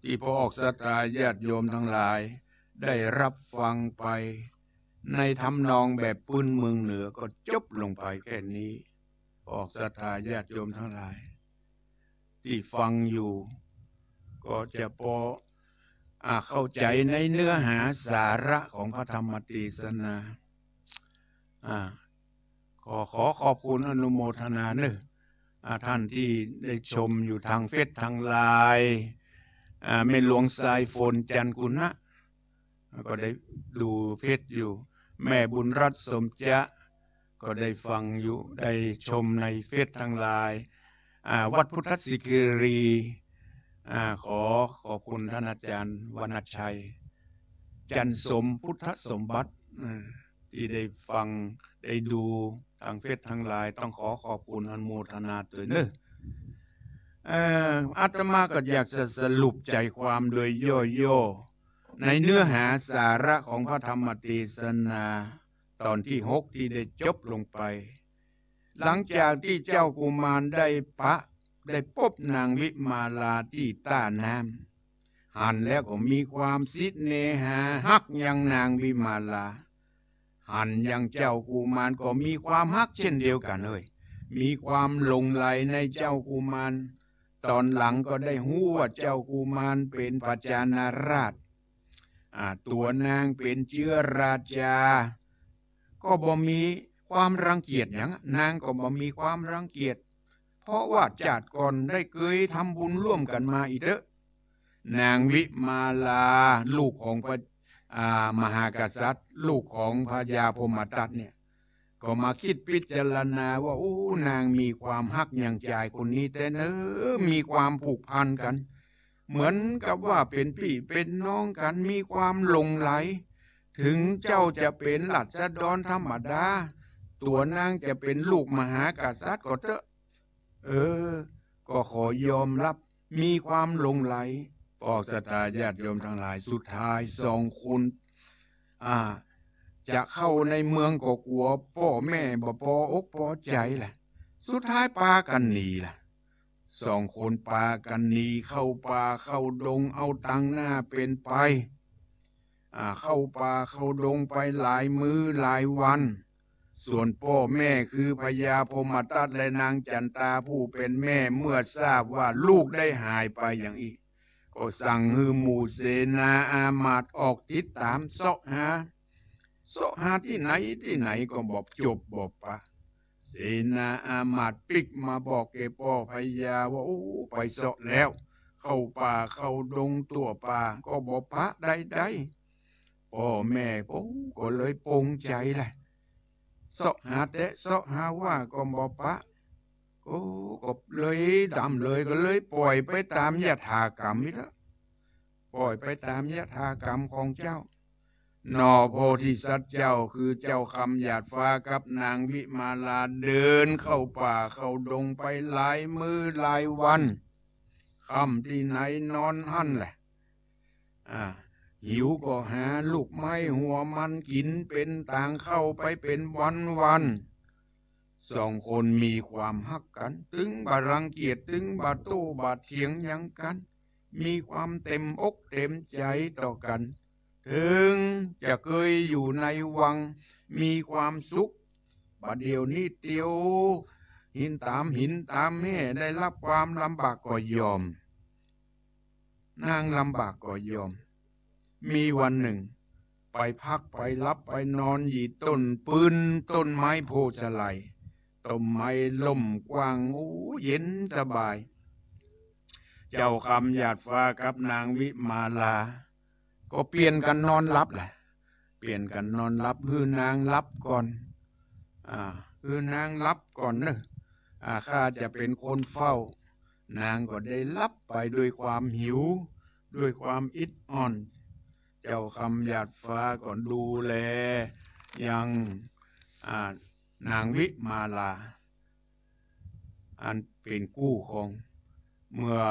ตี้ป้อออกศรัทธาญาติโยมตังหลายได้ฮับฟังไป ในทำนองแบบปื๊นเมืองเหนือก็จบลงไปแค่นี้ ป้อออกศรัทธาญาติโยมตังหลายตี้ฟังอยู่ ก็จะป้อ อ่า เข้าใจ๋ในเนื้อหาสาระของพระธรรมเตสนา อ่า ขอ ขอขอบคุณอนุโมทนาเนอะ อ่า ท่านตี้ได้ชมอยู่ตางเฟซตางไลน์ อ่า แม่หลวงสายฝน จันทร์กุณะ ก็ได้ดูเฟซอยู่ แม่บุญรัตน์ สมจะ ก็ได้ฟังอยู่ ได้ชมในเฟซตางไลน์ อ่า วัดพุทธสิริคีรี อ่า ขอขอบคุณท่านอาจารย์วรรณชัย จันทร์สม พุทธสมบัติ อ่า ตี้ได้ฟังได้ดูตางเฟซตางไลน์ ต้องขอขอบคุณอนุโมทนาตวยเนอะ เอ่อ อาตมาก็อยากจะสรุปใจ๋ความโดยย่อๆ ในเนื้อหาสาระของพระธรรมเตสนา ต๋อนตี้หกตี้ได้จบลงไป หลังจากตี้เจ้ากุมารได้ปะ ได้ปบนางวิมาลาตี้ต้าน้ำ หันแล้วก็มีความสิทเนหาฮักยังนางวิมาลา หันยังเจ้ากุมารก็มีความฮักเช่นเดียวกั๋นเอย มีความหลงใหลในเจ้ากุมาร ต๋อนหลังก็ได้ฮู้ว่าเจ้ากุมารเป๋นพระจานาราช อ่า ตั๋วนางเป๋นเจื๊อราจา ก็บ่มีความรังเกียจหยัง นางก็บ่มีความรังเกียจ เพราะว่าจาติก่อนได้เกยทำบุญร่วมกั๋นมาอี้เต๊อะ นางวิมาลา ลูกของพระ อ่า มหากษัตริย์ ลูกของพญาพรหมทัตเนี่ย ก็มาคิดพิจารณาว่า โอ้ นางมีความฮักยังจายคนนี้แต๊เนอะ มีความผูกพันกั๋น เหมือนกับว่าเป๋นปี้เป๋นน้องกั๋น มีความหลงใหล ถึงเจ้าจะเป๋นราษฎรธรรมดา ตั๋วนางจะเป๋นลูกมหากษัตริย์ก็เต๊อะ เออ ก็ขอยอมฮับ มีความหลงใหล ปอกศรัทธาญาติโยมตังหลาย สุดท้ายสองคน อ่า จะเข้าในเมืองก็กั๋วป้อแม่บ่ปออกปอใจ๋แหละ สุดท้ายปากั๋นหนีแหละ สองคนปากั๋นหนีเข้าป่าเข้าดง เอาตังหน้าเป๋นไป อ่า เข้าป่าเข้าดงไปหลายมื้อหลายวัน ส่วนป้อแม่คือพญาพรหมทัตและนางจันตาผู้เป๋นแม่ เมื่อทราบว่าลูกได้หายไปอย่างอี้ ก็สั่งหื้อหมู่เสนาอามาตย์ออกติดต๋ามเซาะหา เซาะหาตี้ไหนตี้ไหนก็บ่จบบ่ปะ เสนาอามาตย์ปิ๊กมาบอกแก่ป้อพญาว่า โอ้ ไปเซาะแล้ว เข้าป่าเข้าดงทั่วป่าก็บ่ปะใดๆ ป้อแม่ โอ้ ก็เลยปงใจ๋แหละ เซาะหาแต๊เซาะหาว่าก็บ่ปะ โอ้ ก็เลยดำเลย ก็เลยป่อยไปต๋ามยถากรรมอี้ละ ป่อยไปต๋ามยถากรรมของเจ้า หน่อโพธิสัตว์เจ้า คือเจ้าคำหยาดฟ้ากับนางวิมาลาเดินเข้าป่าเข้าดงไปหลายมื้อหลายวัน ค่ำตี้ไหนนอนหั้นแหละ อ่า หิวก็หาลูกไม้หัวมันกิ๋นเป๋นตางข้าวไปเป๋นวันๆ สองคนมีความฮักกั๋น ตึงบ่รังเกียจ ตึงบ่โต้บ่เถียงหยังกั๋น มีความเต๋มอกเต๋มใจ๋ต่อกั๋น เถิงจะเกยอยู่ในวัง มีความสุข บ่าเดี่ยวนี้เตียวหินต๋ามหินต๋ามแห้ ได้ฮับความลำบากก็ยอม นางลำบากก็ยอม มีวันนึ่ง ไปพักไปหลับไปนอนอยู่ต้นปื๊น ต้นไม้โพธิ์ไทร ต้นไม้ล่มกว้าง โอ้ เย็นสบาย เจ้าคำหยาดฟ้ากับนางวิมาลา ก็เปลี่ยนกั๋นนอนหลับแหละ เปลี่ยนกั๋นนอนหลับ หื้อนางหลับก่อน อ่า หื้อนางหลับก่อนเน่อ อ่า ข้าจะเป๋นคนเฝ้า นางก็ได้หลับไปด้วยความหิว ด้วยความอิดอ่อน เจ้าคำหยาดฟ้าก็ดูแล ยัง อ่า นางวิมาลา อันเป๋นกู้ของ เมื่อ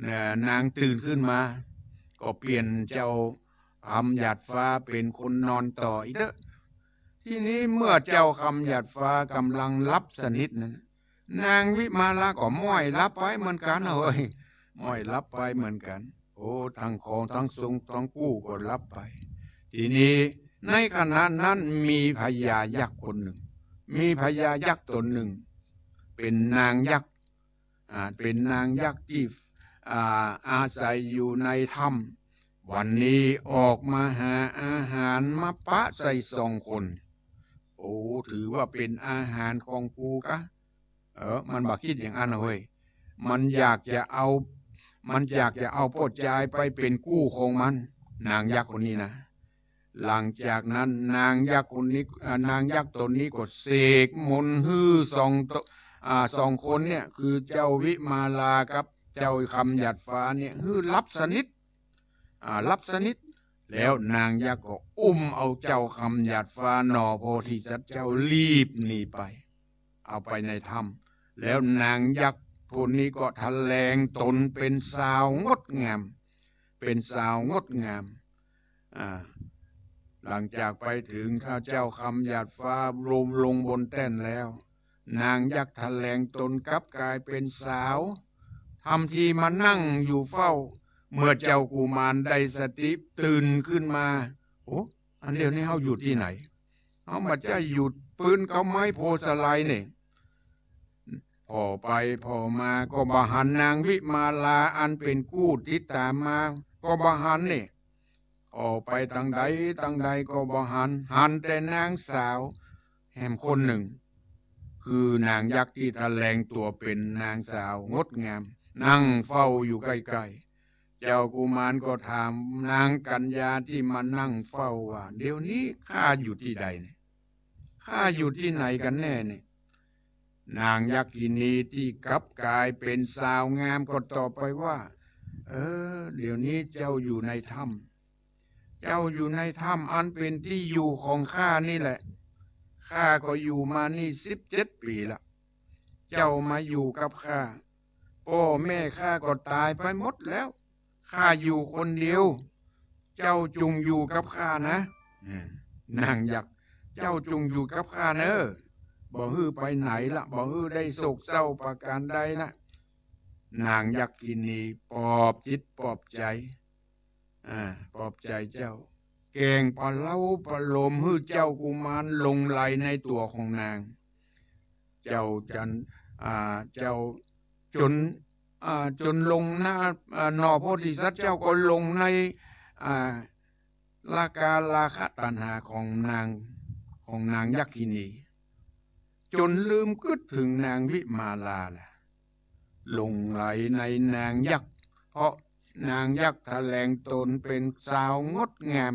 เอ่อ นางตื่นขึ้นมา ก็เปลี่ยนเจ้าคำหยาดฟ้าเป๋นคนนอนต่ออีกเต๊อะ ทีนี้เมื่อเจ้าคำหยาดฟ้าก่ำลังหลับสนิทนั้น นางวิมาลาก็ม้อยหลับไปเหมือนกั๋นเฮ้ย ม้อยหลับไปเหมือนกั๋น โอ้ ตังของตังทรงตังกู้ก็หลับไป ทีนี้ในขณะนั้นมีพญายักษ์คนนึ่ง มีพญายักษ์ต๋นนึ่ง เป๋นนางยักษ์ อ่า เป๋นนางยักษ์ตี้ อ่า อาศัยอยู่ในถ้ำ วันนี้ออกมาหาอาหารมาปะใส่สองคน โอ้ ถือว่าเป๋นอาหารของกูกะ เออ มันบ่าคิดอย่างอั้นนะเฮ้ย มันอยากจะเอา มันอยากจะเอาป้อจายไปเป๋นกู้ของมัน นางยักษ์คนนี้นะ หลังจากนั้นนางยักษ์คนนี้ อ่า นางยักษ์ต๋นนี้ก็เสกมนต์หื้อสองต- อ่า สองคนเนี่ย คือเจ้าวิมาลากับเจ้าคำหยาดฟ้าเนี่ย หื้อหลับสนิท อ่า หลับสนิท แล้วนางยักษ์ก็อุ้มเอาเจ้าคำหยาดฟ้าหน่อโพธิสัตว์เจ้ารีบหนีไป เอาไปในถ้ำ แล้วนางยักษ์คนนี้ก็แถลงตนเป๋นสาวงดงาม เป๋นสาวงดงาม อ่า หลังจากไปเถิง ถ้าเจ้าคำหยาดฟ้าลง ลงบนแต้นแล้ว นางยักษ์แถลงตนกลับกลายเป๋นสาว ทำทีมานั่งอยู่เฝ้า เมื่อเจ้ากุมารได้สติตื่นขึ้นมา โอ้ อันเดี๋ยวนี้เฮาอยู่ตี้ไหน เฮาบ่าจะอยู่ปื๊นเก๊าไม้โพธิ์ไทรนี่ ผ่อไปผ่อมาก็บ่หันนางวิมาลาอันเป๋นกู้ติดต๋ามมา ก็บ่หันนี่ ผ่อไปตางใดตางใดก็บ่หัน หันแต่นางสาวแหมคนนึ่ง คือนางยักษ์ตี้แถลงตั๋วเป๋นนางสาวงดงาม นั่งเฝ้าอยู่ใก้ๆ เจ้ากุมารก็ถามนางกัญญาตี้มานั่งเฝ้าว่า เดี๋ยวนี้ข้าอยู่ตี้ใดเนี่ย ข้าอยู่ตี้ไหนกั๋นแน่เนี่ย นางยักษินีตี้กลับกลายเป๋นสาวงามก็ตอบไปว่า เออ เดี๋ยวนี้เจ้าอยู่ในถ้ำ เจ้าอยู่ในถ้ำอันเป๋นตี้อยู่ของข้านี่แหละ ข้าก็อยู่มานี่สิบเจ็ดปี๋ละ เจ้ามาอยู่กับข้า ป้อแม่ข้าก็ต๋ายไปหมดแล้ว ข้าอยู่คนเดียว เจ้าจงอยู่กับข้านะ เออ นางยักษ์ เจ้าจงอยู่กับข้าเน่อ บ่หื้อไปไหนละ บ่หื้อได้โศกเศร้าประการใดละ นางยักขินีปลอบจิตปลอบใจ๋ อ่า ปลอบใจ๋เจ้า แกล้งประเล้าประโลมหื้อเจ้ากุมารหลงใหลในตั๋วของนาง เจ้าจัน อ่า เจ้าจ๋น อ่า จ๋นลงหน้า อ่า หน่อโพธิสัตว์เจ้าก็ลงใน อ่า ราคะ ราคะตัณหาของนาง ของนางยักขินี จ๋นลืมกึ๊ดเถิงนางวิมาลาละ หลงใหลในนางยักษ์ เพราะนางยักษ์แถลงตนเป๋นสาวงดงาม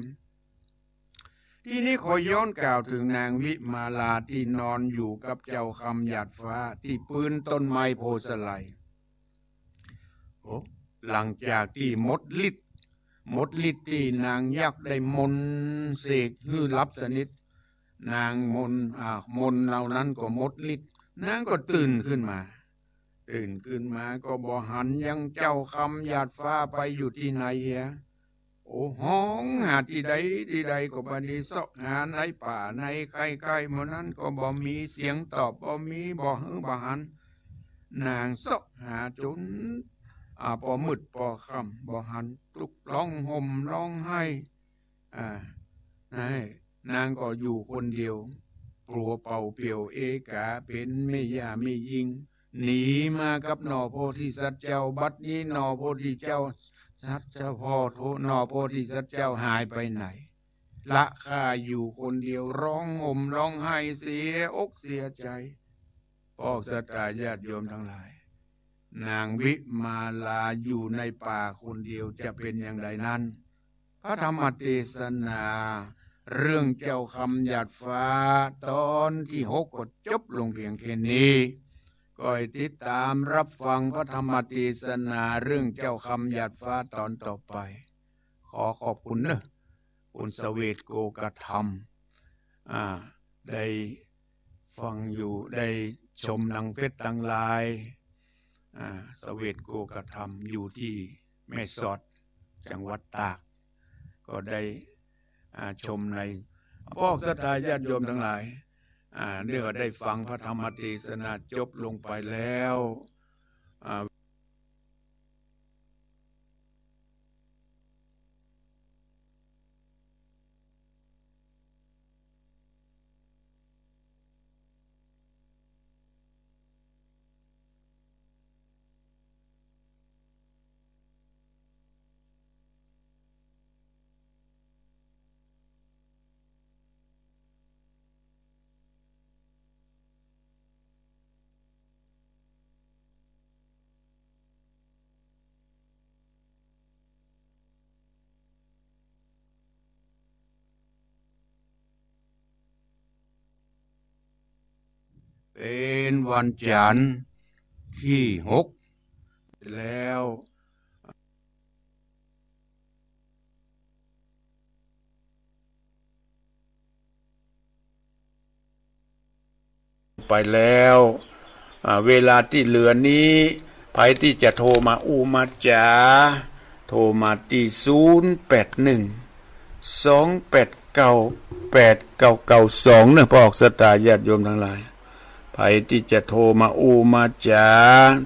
ทีนี้ขอย้อนกล่าวเถิงนางวิมาลาตี้นอนอยู่กับเจ้าคำหยาดฟ้าตี้ปื๊นต้นไม้โพธิ์สะไล โอ้ หลังจากตี้หมดฤทธิ์ หมดฤทธิ์ตี้นางยักษ์ได้มนต์เสกหื้อหลับสนิท นางมนต์ อ่า มนต์เหล่านั้นก็หมดฤทธิ์ นางก็ตื่นขึ้นมา ตื่นขึ้นมาก็บ่หันยังเจ้าคำหยาดฟ้าไปอยู่ตี้ไหนเหีย โอ้ ฮ้องหาตี้ใดตี้ใดก็บ่ดี เซาะหาในป่าในใก้ๆ หม่องนั้นก็บ่มีเสียงตอบ บ่มี บ่หื้อบ่หัน นางเซาะหาจ๋น อ่า ปอมืดปอค่ำบ่หัน ลุกฮ้องห่มฮ้องไห้ อ่า ไห้ นางก็อยู่คนเดียว ปั๋วเป่าเปี่ยวเอกา เป๋นแม่หญ้าแม่ญิง หนีมากับหน่อโพธิสัตว์เจ้า บัดนี้หน่อโพธิเจ้า สัตว์เจ้าพ่อโท หน่อโพธิสัตว์เจ้าหายไปไหน ละข้าอยู่คนเดียว ฮ้องห่มฮ้องไห้เสียอกเสียใจ๋ พวกศรัทธาญาติโยมตังหลาย นางวิมาลาอยู่ในป่าคนเดียวจะเป๋นอย่างใดนั้น พระธรรมเตสนาเรื่องเจ้าคำหยาดฟ้าตอนตี้หกก็จบลงเพียงแค่นี้ ก็ให้ติดต๋ามรับฟังพระธรรมเตสนาเรื่องเจ้าคำหยาดฟ้าตอนต่อไป ขอขอบคุณเนอะ คุณเสวตโกกธรรม อ่า ได้ฟังอยู่ ได้ชมนางเพชรตังหลาย อ่า เสวตโกกธรรม อยู่ตี้แม่สอด จังหวัดตาก ก็ได้ อ่า ชมใน พวกศรัทธาญาติโยมตังหลาย อ่า เมื่อได้ฟังพระธรรมเตสนาจบลงไปแล้ว อ่า เป๋นวันจันทร์ตี้หกแล้ว ไปแล้ว อ่า เวลาตี้เหลือนี้ ใผตี้จะโทรมาอู้มาจ๋า โทรมาตี้ ศูนย์ แปด หนึ่ง สอง แปด เก้า แปด เก้า เก้า สอง เนอะ พวกศรัทธาญาติโยมตังหลาย ใผตี้จะโทรมาอู้มาจ๋า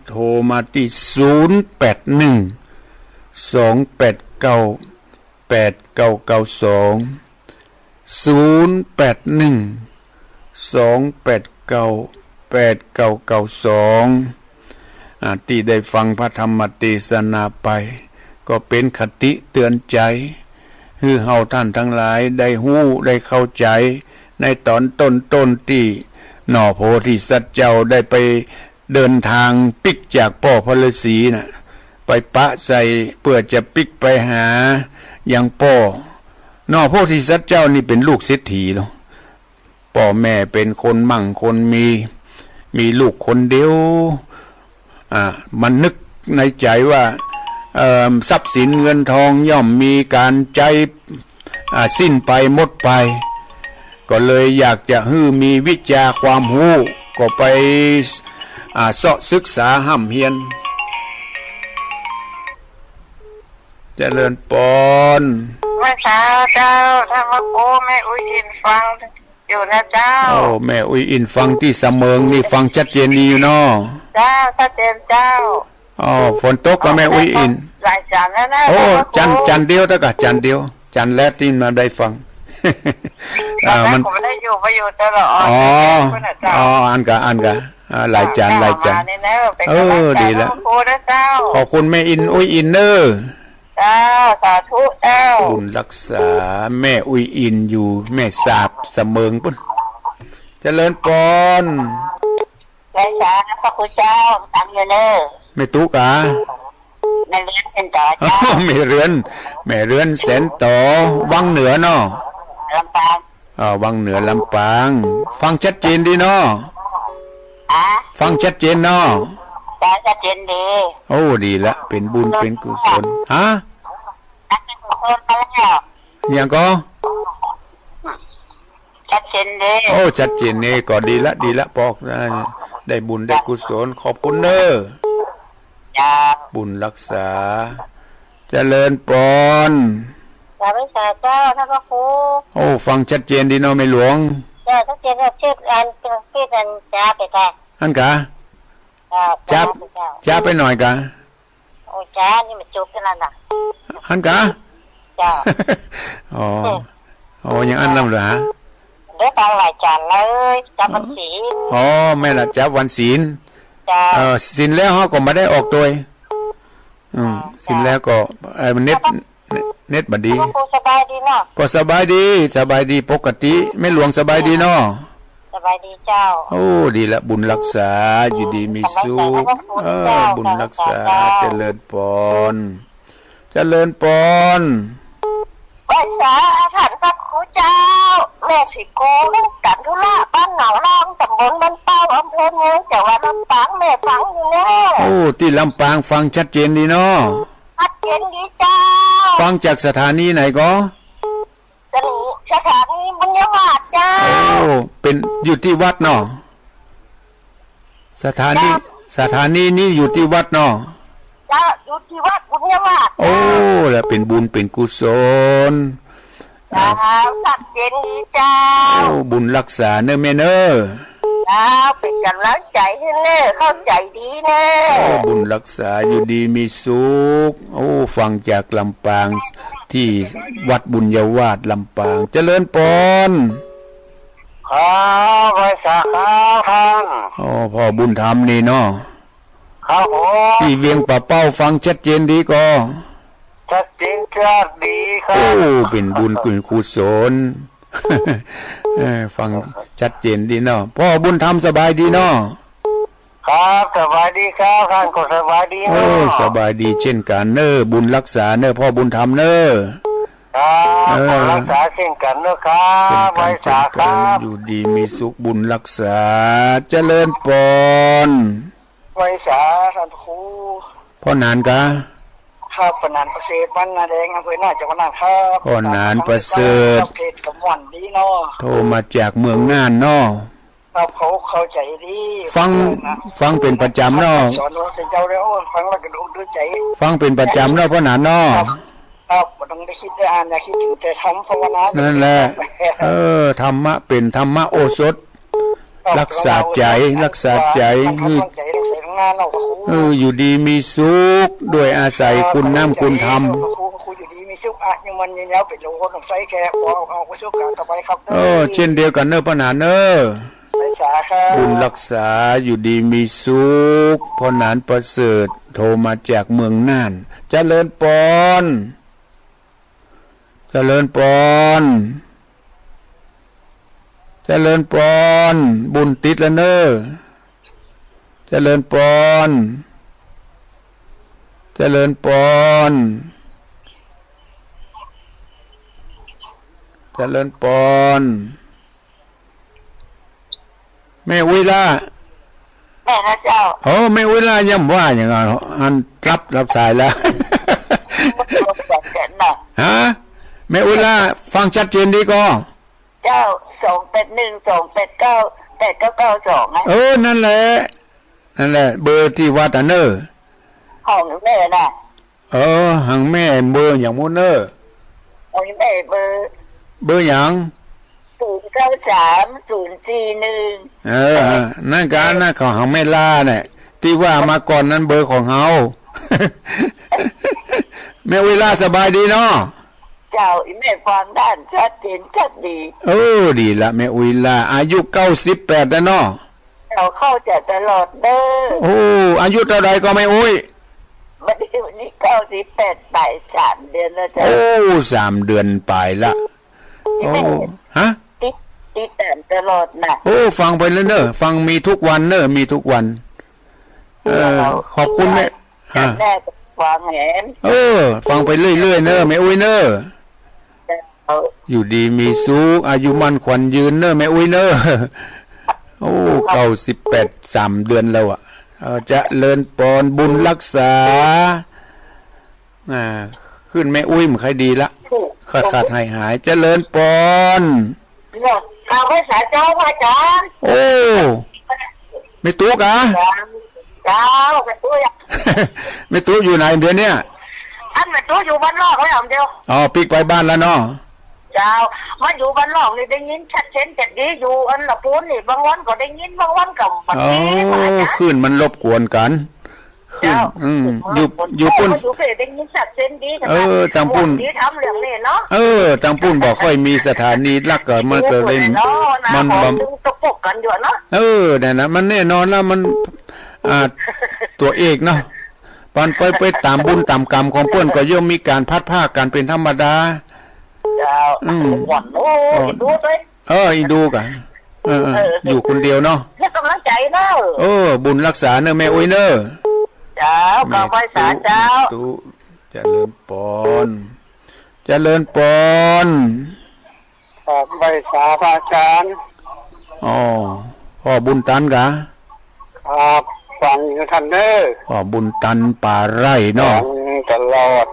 โทรมาตี้ ศูนย์ แปด หนึ่ง สอง แปด เก้า แปด เก้า เก้า สอง ศูนย์ แปด หนึ่ง สอง แปด เก้า แปด เก้า เก้า สอง อ่า ตี้ได้ฟังพระธรรมเตสนาไป ก็เป๋นคติเตื๋อนใจ๋ หื้อเฮาต้านตังหลายได้ฮู้ได้เข้าใจ๋ ในต๋อนต้นๆ ตี้หน่อโพธิสัตว์เจ้าได้ไปเดินตางปิ๊กจากป้อพระฤๅษีน่ะ ไปปะใส่เปื้อจะปิ๊กไปหายังป้อ หน่อโพธิสัตว์เจ้านี่เป๋นลูกเศรษฐีเนาะ ป้อแม่เป๋นคนมั่งคนมี มีลูกคนเดียว อ่า มันนึกในใจ๋ว่า เอ่อ ทรัพย์สินเงินทองย่อมมีก๋านใจ๊ อ่า สิ้นไปหมดไป ก็เลยอยากจะหื้อมีวิชาความฮู้ ก็ไป อ่า เซาะศึกษาฮ่ำเฮียน จริญปอน ไหว้สาเจ้า ท่านพระครู แม่อุ๊ยอินฟังอยู่นะเจ้า โอ้ แม่อุ๊ยอินฟังตี้สะเมิงนี่ฟังชัดเจนดีอยู่เนาะ เจ้า ชัดเจนเจ้า อ๋อ ฝนตกก็แม่อุ๊ยอิน หลายจันทร์แล้วนะ โอ้ ท่านพระครู จันทร์ จันทร์เดียวเต้ากะ จันทร์เดียว จันทร์แรกตี้มาได้ฟัง อ่า มัน ผมได้อยู่ ไปอยู่ตลอด อ๋อ เพื่อนน่ะเจ้า อ๋อ อันกะ อันกะ อ่า หลายจันทร์ หลายจันทร์ มานี่นะ เป็นกำลังใจ เออ ดีละ ให้พระครูนะเจ้า ขอบคุณแม่อิน อุ๊ยอินเน่อ เจ้า สาธุเจ้า บุญรักษา แม่อุ๊ยอินอยู่แม่สาบสะเมิงปุ้น เจริญปอน ไหว้สาพระครูเจ้า ฟังอยู่เน่อ แม่ตุ๊กา แม่เรือนแสนต่อเจ้า แม่เรือน แม่เรือนแสนต่อ วังเหนือเนาะ ลำปาง อ่า วังเหนือลำปาง ฟังชัดเจนดีเนาะ ฮะ ฟังชัดเจนเนาะ ฟังชัดเจนดี โอ้ ดีละ เป๋นบุญเป๋นกุศล ฮะ ชัดเจนดี หยังก็ ชัดเจนดี โอ้ ชัดเจนนี่ก็ดีละ ดีละ ปอกได้ ได้บุญได้กุศล ขอบคุณเน่อ จ้า บุญรักษา เจริญปอน สาธุสาธุเจ้า ท่านพระครู โอ้ ฟังชัดเจนดีเนาะแม่หลวง เจ้า ชัดเจนแบบเทศอัน เทศอันจ๊าไปแท้ อันกะ เจ้า จ๊า จ๊าไปแท้ จ๊าไปหน่อยกะ โอ้ จ๊านี่มันจุกขนาดน่ะ อันกะ เจ้า อ๋อ เออ อ๋อ อย่างอั้นลำเหรอฮะ ได้ฟังหลายจันทร์เลย จ๊าบวันศีล อ๋อ แม่นละ จ๊าบวันศีล เจ้า เออ ศีลแล้วเฮาก็บ่ได้ออกตวย อืม เจ้า ศีลแล้วก็ เอ่อ มันเน็ต เน็ตบ่ดี พระครูสบายดีเนาะ ก็สบายดี สบายดีปกติ แม่หลวงสบายดีเนาะ สบายดีเจ้า โอ้ ดีละ บุญรักษา อยู่ดีมีสุข กำลังใจให้พระครู เออ เจ้า บุญรักษา สาธุ เจริญปอน เจริญปอน ไหว้สาท่านพระครูเจ้า แม่ศรีโก กันธุระ บ้านหนองล่อง ตำบลบ้านเป้า อำเภอเมือง จังหวัดลำปาง แม่ฟังอยู่เน่อ โอ้ ตี้ลำปางฟังชัดเจนดีเนาะ ชัดเจนดีเจ้า ฟังจากสถานีไหนก็ สนี สถานีบุญญาวาสเจ้า โอ้ เป๋นอยู่ตี้วัดเนาะ สถานี เจ้า สถานีนี้อยู่ตี้วัดเนาะ เจ้า อยู่ตี้วัดบุญญาวาส โอ้ แล้วเป๋นบุญเป๋นกุศล เจ้า ชัดเจนดีเจ้า โอ้ บุญรักษาเน่อแม่เน่อ เจ้า เป๋นกำลังใจหื้อเน่อ เข้าใจดีเน่อ โอ้ บุญรักษา อยู่ดีมีสุข โอ้ ฟังจากลำปาง ตี้วัดบุญญาวาสลำปาง เจริญปอน ครับ ไหว้สาครับท่าน อ๋อ พ่อบุญธรรมนี่เนาะ ครับผม ตี้เวียงป่าเป้าฟังชัดเจนดีก็ ชัดเจนชัดดีครับ โอ้ เป๋นบุญกุศล เออ ฟังชัดเจนดีเนาะ พ่อบุญธรรมสบายดีเนาะ ครับ สบายดีครับ ท่านก็สบายดีเนาะ โอ้ สบายดีเช่นกั๋นเน่อ บุญรักษาเน่อ พ่อบุญธรรมเน่อ ครับ เออ บุญรักษาเช่นกั๋นเน่อครับ เช่นกั๋น ไหว้สาครับ เช่นกั๋น อยู่ดีมีสุข บุญรักษา เจริญปอน ไหว้สาท่านครู พ่อหนานกา ครับ พ่อหนานประเสริฐ บ้านนาแดง อำเภอน่าน จังหวัดน่านครับ พ่อหนานประเสริฐ เขตกำม่วนดีเนาะ โทรมาจากเมืองน่านเนาะ ครับ เขาเข้าใจดี ฟัง เออนะ ฟังเป๋นประจ๋ำเนาะ สอนพระเจ้าแล้ว ฟังแล้วก็ดู ดูใจ ฟังเป๋นประจ๋ำเนาะ พ่อหนานเนาะ ครับ ครับ บ่ต้องได้คิดได้อ่าน อย่าคิดถึงแต่ธรรมภาวนา นั่นแหละ เออ ธรรมะเป๋นธรรมโอสถ รักษาใจ๋ รักษาใจ๋ หื้อ เออ อยู่ดีมีสุข ด้วยอาศัยคุณน้ำคุณธรรม อยู่ดีมีสุข อายุมั่นยืนยาว เป๋นหลวงพ่อหลวงไส้แก่ ขอเอา เอาสุขกลับไปครับ เออ เช่นเดียวกั๋นเน่อ พ่อหนานเน่อ บุญรักษา อยู่ดีมีสุข พ่อหนานประเสริฐ โทรมาจากเมืองน่าน เจริญปอน เจริญปอน เจริญปอน บุญติดแล้วเน่อ เจริญปอน เจริญปอน เจริญปอน แม่อุ๊ยละ แม่นะเจ้า โอ้ แม่อุ๊ยละ ยังว่าอย่างนั้น อันรับ รับสายแล้ว ฮะ แม่อุ๊ยละ ฟังชัดเจนดีก็ เจ้า สองแปดหนึ่ง สองแปดเก้า แปดเก้าเก้าสอง นะ เออ นั่นแหละ นั่นแหละ เบอร์ตี้วัดอะเน่อ ของแม่น่ะ เออ หังแม่เบอร์หยังมู้เน่อ โอ้ย แม่เบอร์ เบอร์หยัง ศูนย์เก้าสาม ศูนย์สี่หนึ่ง เออ นั่นกะ นั่นของหังแม่ล่าเนี่ย ตี้ว่ามาก่อนนั้นเบอร์ของเฮา แม่อุ๊ยล่าสบายดีเนาะ เจ้า อีแม่ฟังได้ชัดเจนชัดดี เออ ดีละ แม่อุ๊ยล่า อายุเก้าสิบแปดแล้วเนาะ เจ้า เข้าใจตลอดเด้อ โอ้ อายุเต้าใดก็แม่อุ๊ย บัดนี้ วันนี้เก้าสิบแปดปลาย สามเดือนแล้วเจ้า โอ้ สามเดือนปลายละ อีแม่ โอ้ ฮะ ติด ติดตามตลอดนะ โอ้ ฟังไปเลยเน่อ ฟังมีทุกวันเน่อ มีทุกวัน เออ เจ้า ขอบคุณแม่ ฮะ แม่ก็ฟังแหม เออ ฟังไปเรื่อยๆ เน่อ แม่อุ๊ยเน่อ เจ้า อยู่ดีมีสุข อายุมั่นขวัญยืนเน่อ แม่อุ๊ยเน่อ โอ้ เก้าสิบแปด สามเดือนแล้วอะ เออ เจริญปอน บุญรักษา อ่า ขึ้นแม่อุ๊ยมันใค่ดีละ ขาดๆ หายๆ เจริญปอน เนาะ ข้าพเจ้าพระอาจารย์ โอ้ แม่ตุ๊กอะ เจ้า แม่ตุ๊กอะ แม่ตุ๊กอยู่ไหนเดี๋ยวเนี้ย อันแม่ตุ๊กอยู่บ้านนอกแล้วเดี๋ยว อ๋อ ปิ๊กไปบ้านแล้วเนาะ เจ้า มาอยู่บ้านนอกนี่ได้ยินชัดเจนชัดดี อยู่อันละปูนนี่ บางวันก็ได้ยิน บางวันก็บ่ อ๋อ ได้ยิน คลื่นมันรบกวนกั๋น ขึ้น เจ้า อืม อยู่ อยู่ปู้น อยู่เขตได้ยินชัดเจนดี เออ ตางปู้น ที่ทำเรื่องนี้เนาะ เออ ตางปู้นบ่ค่อยมีสถานีหลักอะ มันก็เลย เนาะ มันบ่ ของตกปรกกั๋นอยู่เนาะ เออ นั่นนะ มันแน่นอนละ มัน อ่า ตั๋วเอกเนาะ ปานไป ไปต๋ามบุญต๋ามกรรมของเปิ้นก็ย่อมมีก๋านพลัดพรากกั๋นเป๋นธรรมดา เจ้า อืม หวั่น โอ้ อ๋อ อีดูด้วย เออ อีดูก่ะ เออ เออ เออ อยู่คนเดียวเนาะ ให้กำลังใจเนอะ เออ บุญรักษาเนอะแม่อุ๊ยเนอะ เจ้า แม่ตุ๊ ขอบคุณเจ้า ตุ๊ เจริญปอน เจริญปอน ครับ ไหว้สาพระอาจารย์ อ๋อ พ่อบุญตันก่ะ ครับ ฟังอยู่ต้านเน้อ พ่อบุญตันป่าไร่เนาะ ฟังตลอด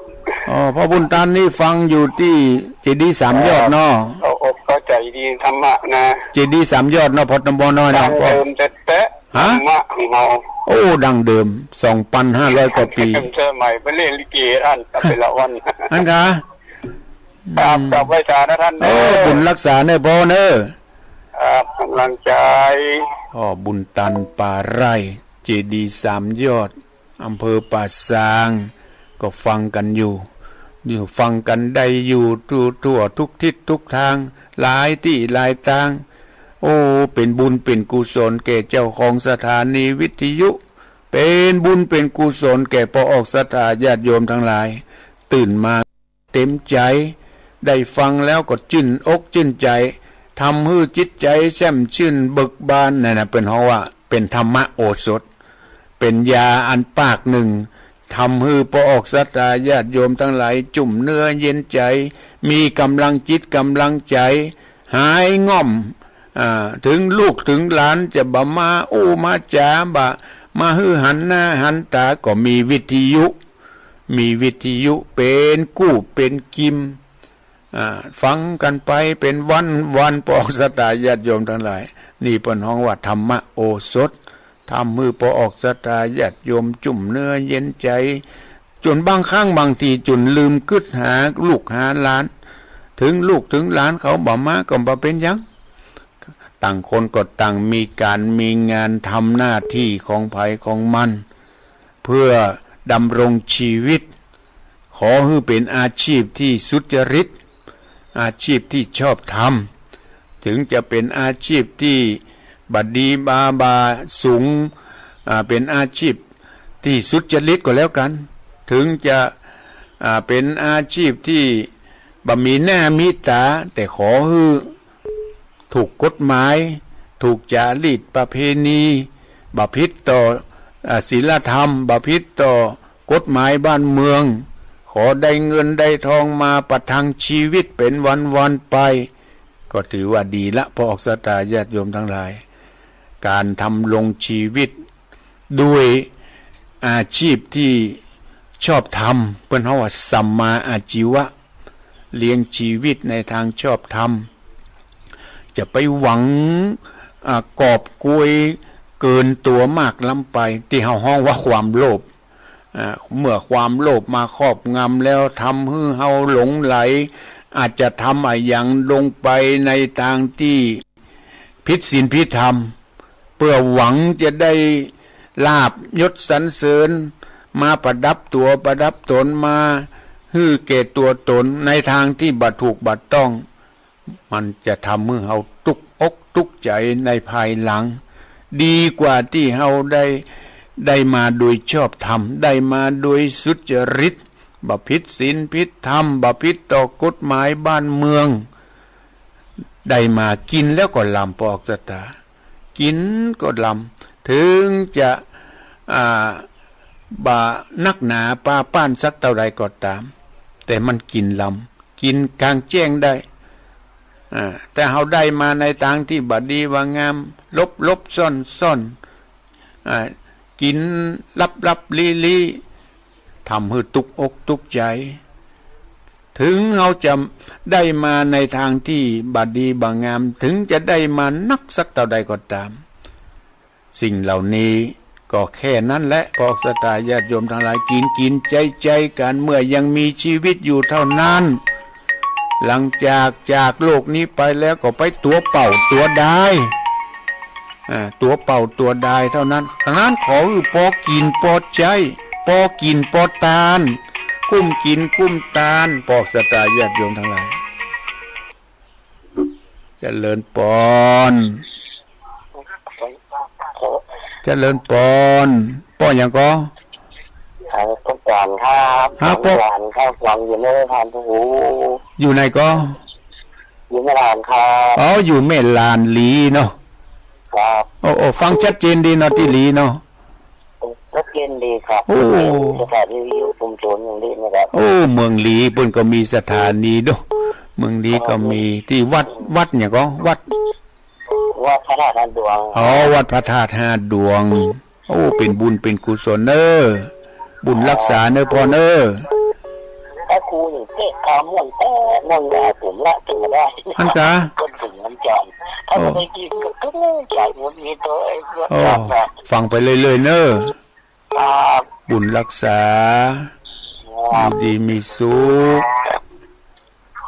อ๋อ พ่อบุญตันนี่ฟังอยู่ตี้เจดีย์สามยอดเนาะ ครับ เข้าอกเข้าใจดีธรรมะนะ เจดีย์สามยอดเนาะ พอตำบลน้อยเนาะ ดั้งเดิมแต๊ๆ ฮะ ธรรมะของเรา โอ้ ดั้งเดิม สองปันห้าร้อยกว่าปี๋ สมัยไปเล่นลิเกต้านแต่ละวัน อั้นก่ะ ครับ อืม ครับ ไหว้สานะต้านเน้อ โอ้ บุญรักษาเน้อพ่อเน้อ ครับ กำลังใจ พ่อบุญตันป่าไร่ เจดีย์สามยอด อำเภอป่าซาง ก็ฟังกั๋นอยู่ อยู่ ฟังกั๋นได้อยู่ทั่ว ทั่วทุกทิศทุกทาง หลายตี้หลายตาง โอ้ เป๋นบุญเป๋นกุศลแก่เจ้าของสถานีวิทยุ เป๋นบุญเป๋นกุศลแก่ป้อออกศรัทธาญาติโยมตังหลาย ตื่นมา เต็มใจ๋ ได้ฟังแล้วก็จื้นอกจื้นใจ๋ ทำหื้อจิตใจ๋แจ่มชื่นเบิกบาน นั่นน่ะ เปิ้นฮ้องว่าเป๋นธรรมโอสถ เป๋นยาอันปากนึ่ง ทำหื้อป้อออกศรัทธาญาติโยมตังหลายจุ่มเนื้อเย็นใจ๋ มีก๋ำลังจิตก๋ำลังใจ๋ หายง่อม อ่า เถิงลูกเถิงหลานจะบ่มาอู้มาจ๋า บ่มาหื้อหันหน้าหันต๋า ก็มีวิทยุ มีวิทยุเป๋นกู้เป๋นกิม อ่า ฟังกั๋นไปเป๋นวันวัน ป้อออกศรัทธาญาติโยมตังหลาย นี่เปิ้นฮ้องว่าธรรมโอสถ ทำหื้อป้อออกศรัทธาญาติโยมจุ่มเนื้อเย็นใจ๋ จ๋นบางครั้งบางทีจ๋นลืมกึ๊ดหาลูกหาหลาน เถิงลูกเถิงหลานเขาบ่มาก็บ่เป๋นหยัง ต่างคนก็ต่างมีก๋านมีงานทำหน้าตี้ของใผของมัน เพื่อดำรงชีวิต ขอหื้อเป๋นอาชีพตี้สุจริต อาชีพตี้ชอบธรรม เถิงจะเป๋นอาชีพตี้บ่ดีบ่า บ่าสูง อ่า เป๋นอาชีพตี้สุจริตก็แล้วกั๋น เถิงจะ อ่า เป๋นอาชีพตี้บ่มีหน้ามีต๋า แต่ขอหื้อ ถูกกฎหมาย ถูกจารีตประเพณี บ่ผิดต่อ อ่า ศีลธรรม บ่ผิดต่อกฎหมายบ้านเมือง ขอได้เงินได้ทองมาประทังชีวิตเป๋นวันๆ ไป ก็ถือว่าดีละ ป้อออกศรัทธาญาติโยมตังหลาย ก๋านดำรงชีวิต ด้วยอาชีพตี้ชอบธรรม เปิ้นฮ้องว่าสัมมาอาชีวะ เลี้ยงชีวิตในตางชอบธรรม จะไปหวัง อ่า กอบโกยเกินตั๋วมากล้ำไป ตี้เฮาฮ้องว่าความโลภ อ่า เมื่อความโลภมาครอบงำแล้ว ทำหื้อเฮาหลงใหล อาจจะทำอะหยังลงไปในตางตี้ผิดศีลผิดธรรม เปื้อหวังจะได้ลาภยศสรรเสริญ มาประดับตั๋วประดับต๋น มาหื้อแก่ตั๋วต๋นในตางตี้บ่ถูกบ่ต้อง มันจะทำหื้อเฮาตุ๊กอกตุ๊กใจ๋ในภายหลัง ดีกว่าตี้เฮาได้ ได้มาโดยชอบธรรม ได้มาโดยสุจริต บ่ผิดศีลผิดธรรม บ่ผิดต่อกฎหมายบ้านเมือง ได้มากิ๋นแล้วก็ลำ ปอออกสตา กิ๋นก็ลำ เถิงจะ อ่า บ่นักหนาปาป้านสักเต้าใดก็ต๋าม แต่มันกิ๋นลำ กิ๋นก๋างแจ้งได้ อ่า แต่เฮาได้มาในตางตี้บ่ดีบ่งาม หลบๆ ซ่อนๆ อ่า กิ๋นลับๆ ลี้ๆ ทำหื้อตุ๊กอกตุ๊กใจ๋ เถิงเฮาจะได้มาในตางตี้บ่ดีบ่งาม เถิงจะได้มานักสักเต้าใดก็ต๋าม สิ่งเหล่านี้ก็แค่นั้นแหละ ปอออกสตาญาติโยมตังหลาย กิ๋นกิ๋นใจ๊ใจ๊กั๋น เมื่อยังมีชีวิตอยู่เต้านั้น หลังจากจากโลกนี้ไปแล้วก็ไปตั๋วเป่าตั๋วดาย อ่า ตั๋วเป่าตั๋วดายเต้านั้น ฉะนั้นขอหื้อปอกิ๋นปอใจ๊ ปอกิ๋นปอตาน กุ้มกิ๋นกุ้มตาน ปอออกสตาญาติโยมตังหลาย เจริญปอน เจริญปอน ปอหยังก่อ เอ่อ ปอจ๋อนครับ ฮะ ปอ ปอจ๋อนครับ จ๋อนอยู่แม่ลานครับ โอ้โห อยู่ไหนก่อ อยู่แม่ลานครับ อ๋อ อยู่แม่ลานหลีเนาะ ครับ โอ้ โอ้ ฟังชัดเจนดีเนาะ ตี้หลีเนาะ ชัดเจนดีครับ โอ้ สถานีวิทยุชุมชนอย่างนี้นะครับ โอ้ เมืองหลีเปิ้นก็มีสถานีเนาะ เมืองหลีก็มี ตี้วัด วัดหยังก่อ วัด วัดพระธาตุห้าดวง อ๋อ วัดพระธาตุห้าดวง โอ้ เป๋นบุญเป๋นกุศลเน้อ บุญรักษาเน้อปอเน้อ พระครูอย่างเต๊ะ อ่า ม่วนแต๊ะ ม่วนแต๊ะ ผมละตัวได้ อั้นกา ก็ถึงน้ำจาน ถ้า โอ้ จะได้กินก็ถึงน้ำจาน มันมีตัวไอ้ โอ้ ครับ ฟังไปเรื่อยๆ เน้อ ครับ บุญรักษา ครับ อยู่ดีมีสุข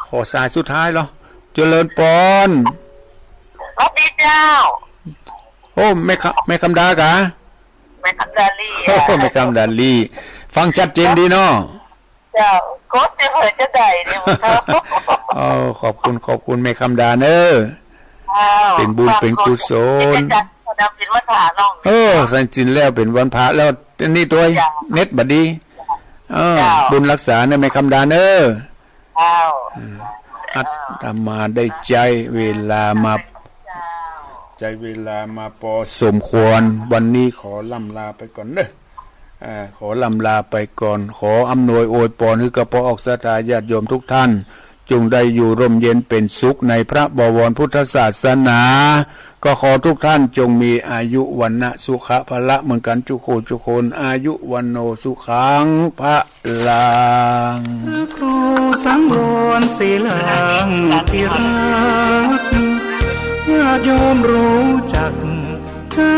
ขอสายสุดท้ายเหรอ เจริญปอน สวัสดีเจ้า โอ้ แม่คำ แม่คำดากา แม่คำดาลี โอ้ แม่คำดาลี ฟังชัดเจนดีเนาะ เจ้า กดจะเผยจะได้เนี่ย โอ้ ขอบคุณ ขอบคุณแม่คำดาเน้อ เจ้า เป๋นบุญเป๋นกุศล เป๋นวันพระเนาะ เออ สันสินแล้วเป๋นวันพระแล้ว นี่ตวย เจ้า เน็ตบ่ดี เออ เจ้า บุญรักษาเน้อแม่คำดาเน้อ เจ้า อาตมาได้ใจ๊เวลามา ใจ๊เวลามาปอสมควร วันนี้ขอล่ำลาไปก่อนเน้อ อ่า ขอล่ำลาไปก่อน ขออำนวยอวยปอนหื้อกับปอออกศรัทธาญาติโยมทุกท่าน จงได้อยู่ร่มเย็นเป๋นสุขในพระบวรพุทธศาสนา ก็ขอทุกท่านจงมีอายุวรรณะสุขะพละเหมือนกั๋นจุกคู่จุกคน อายุวัณโณสุขังพลัง พระครูสังวรศิลาธิราช ญาติโยมรู้จัก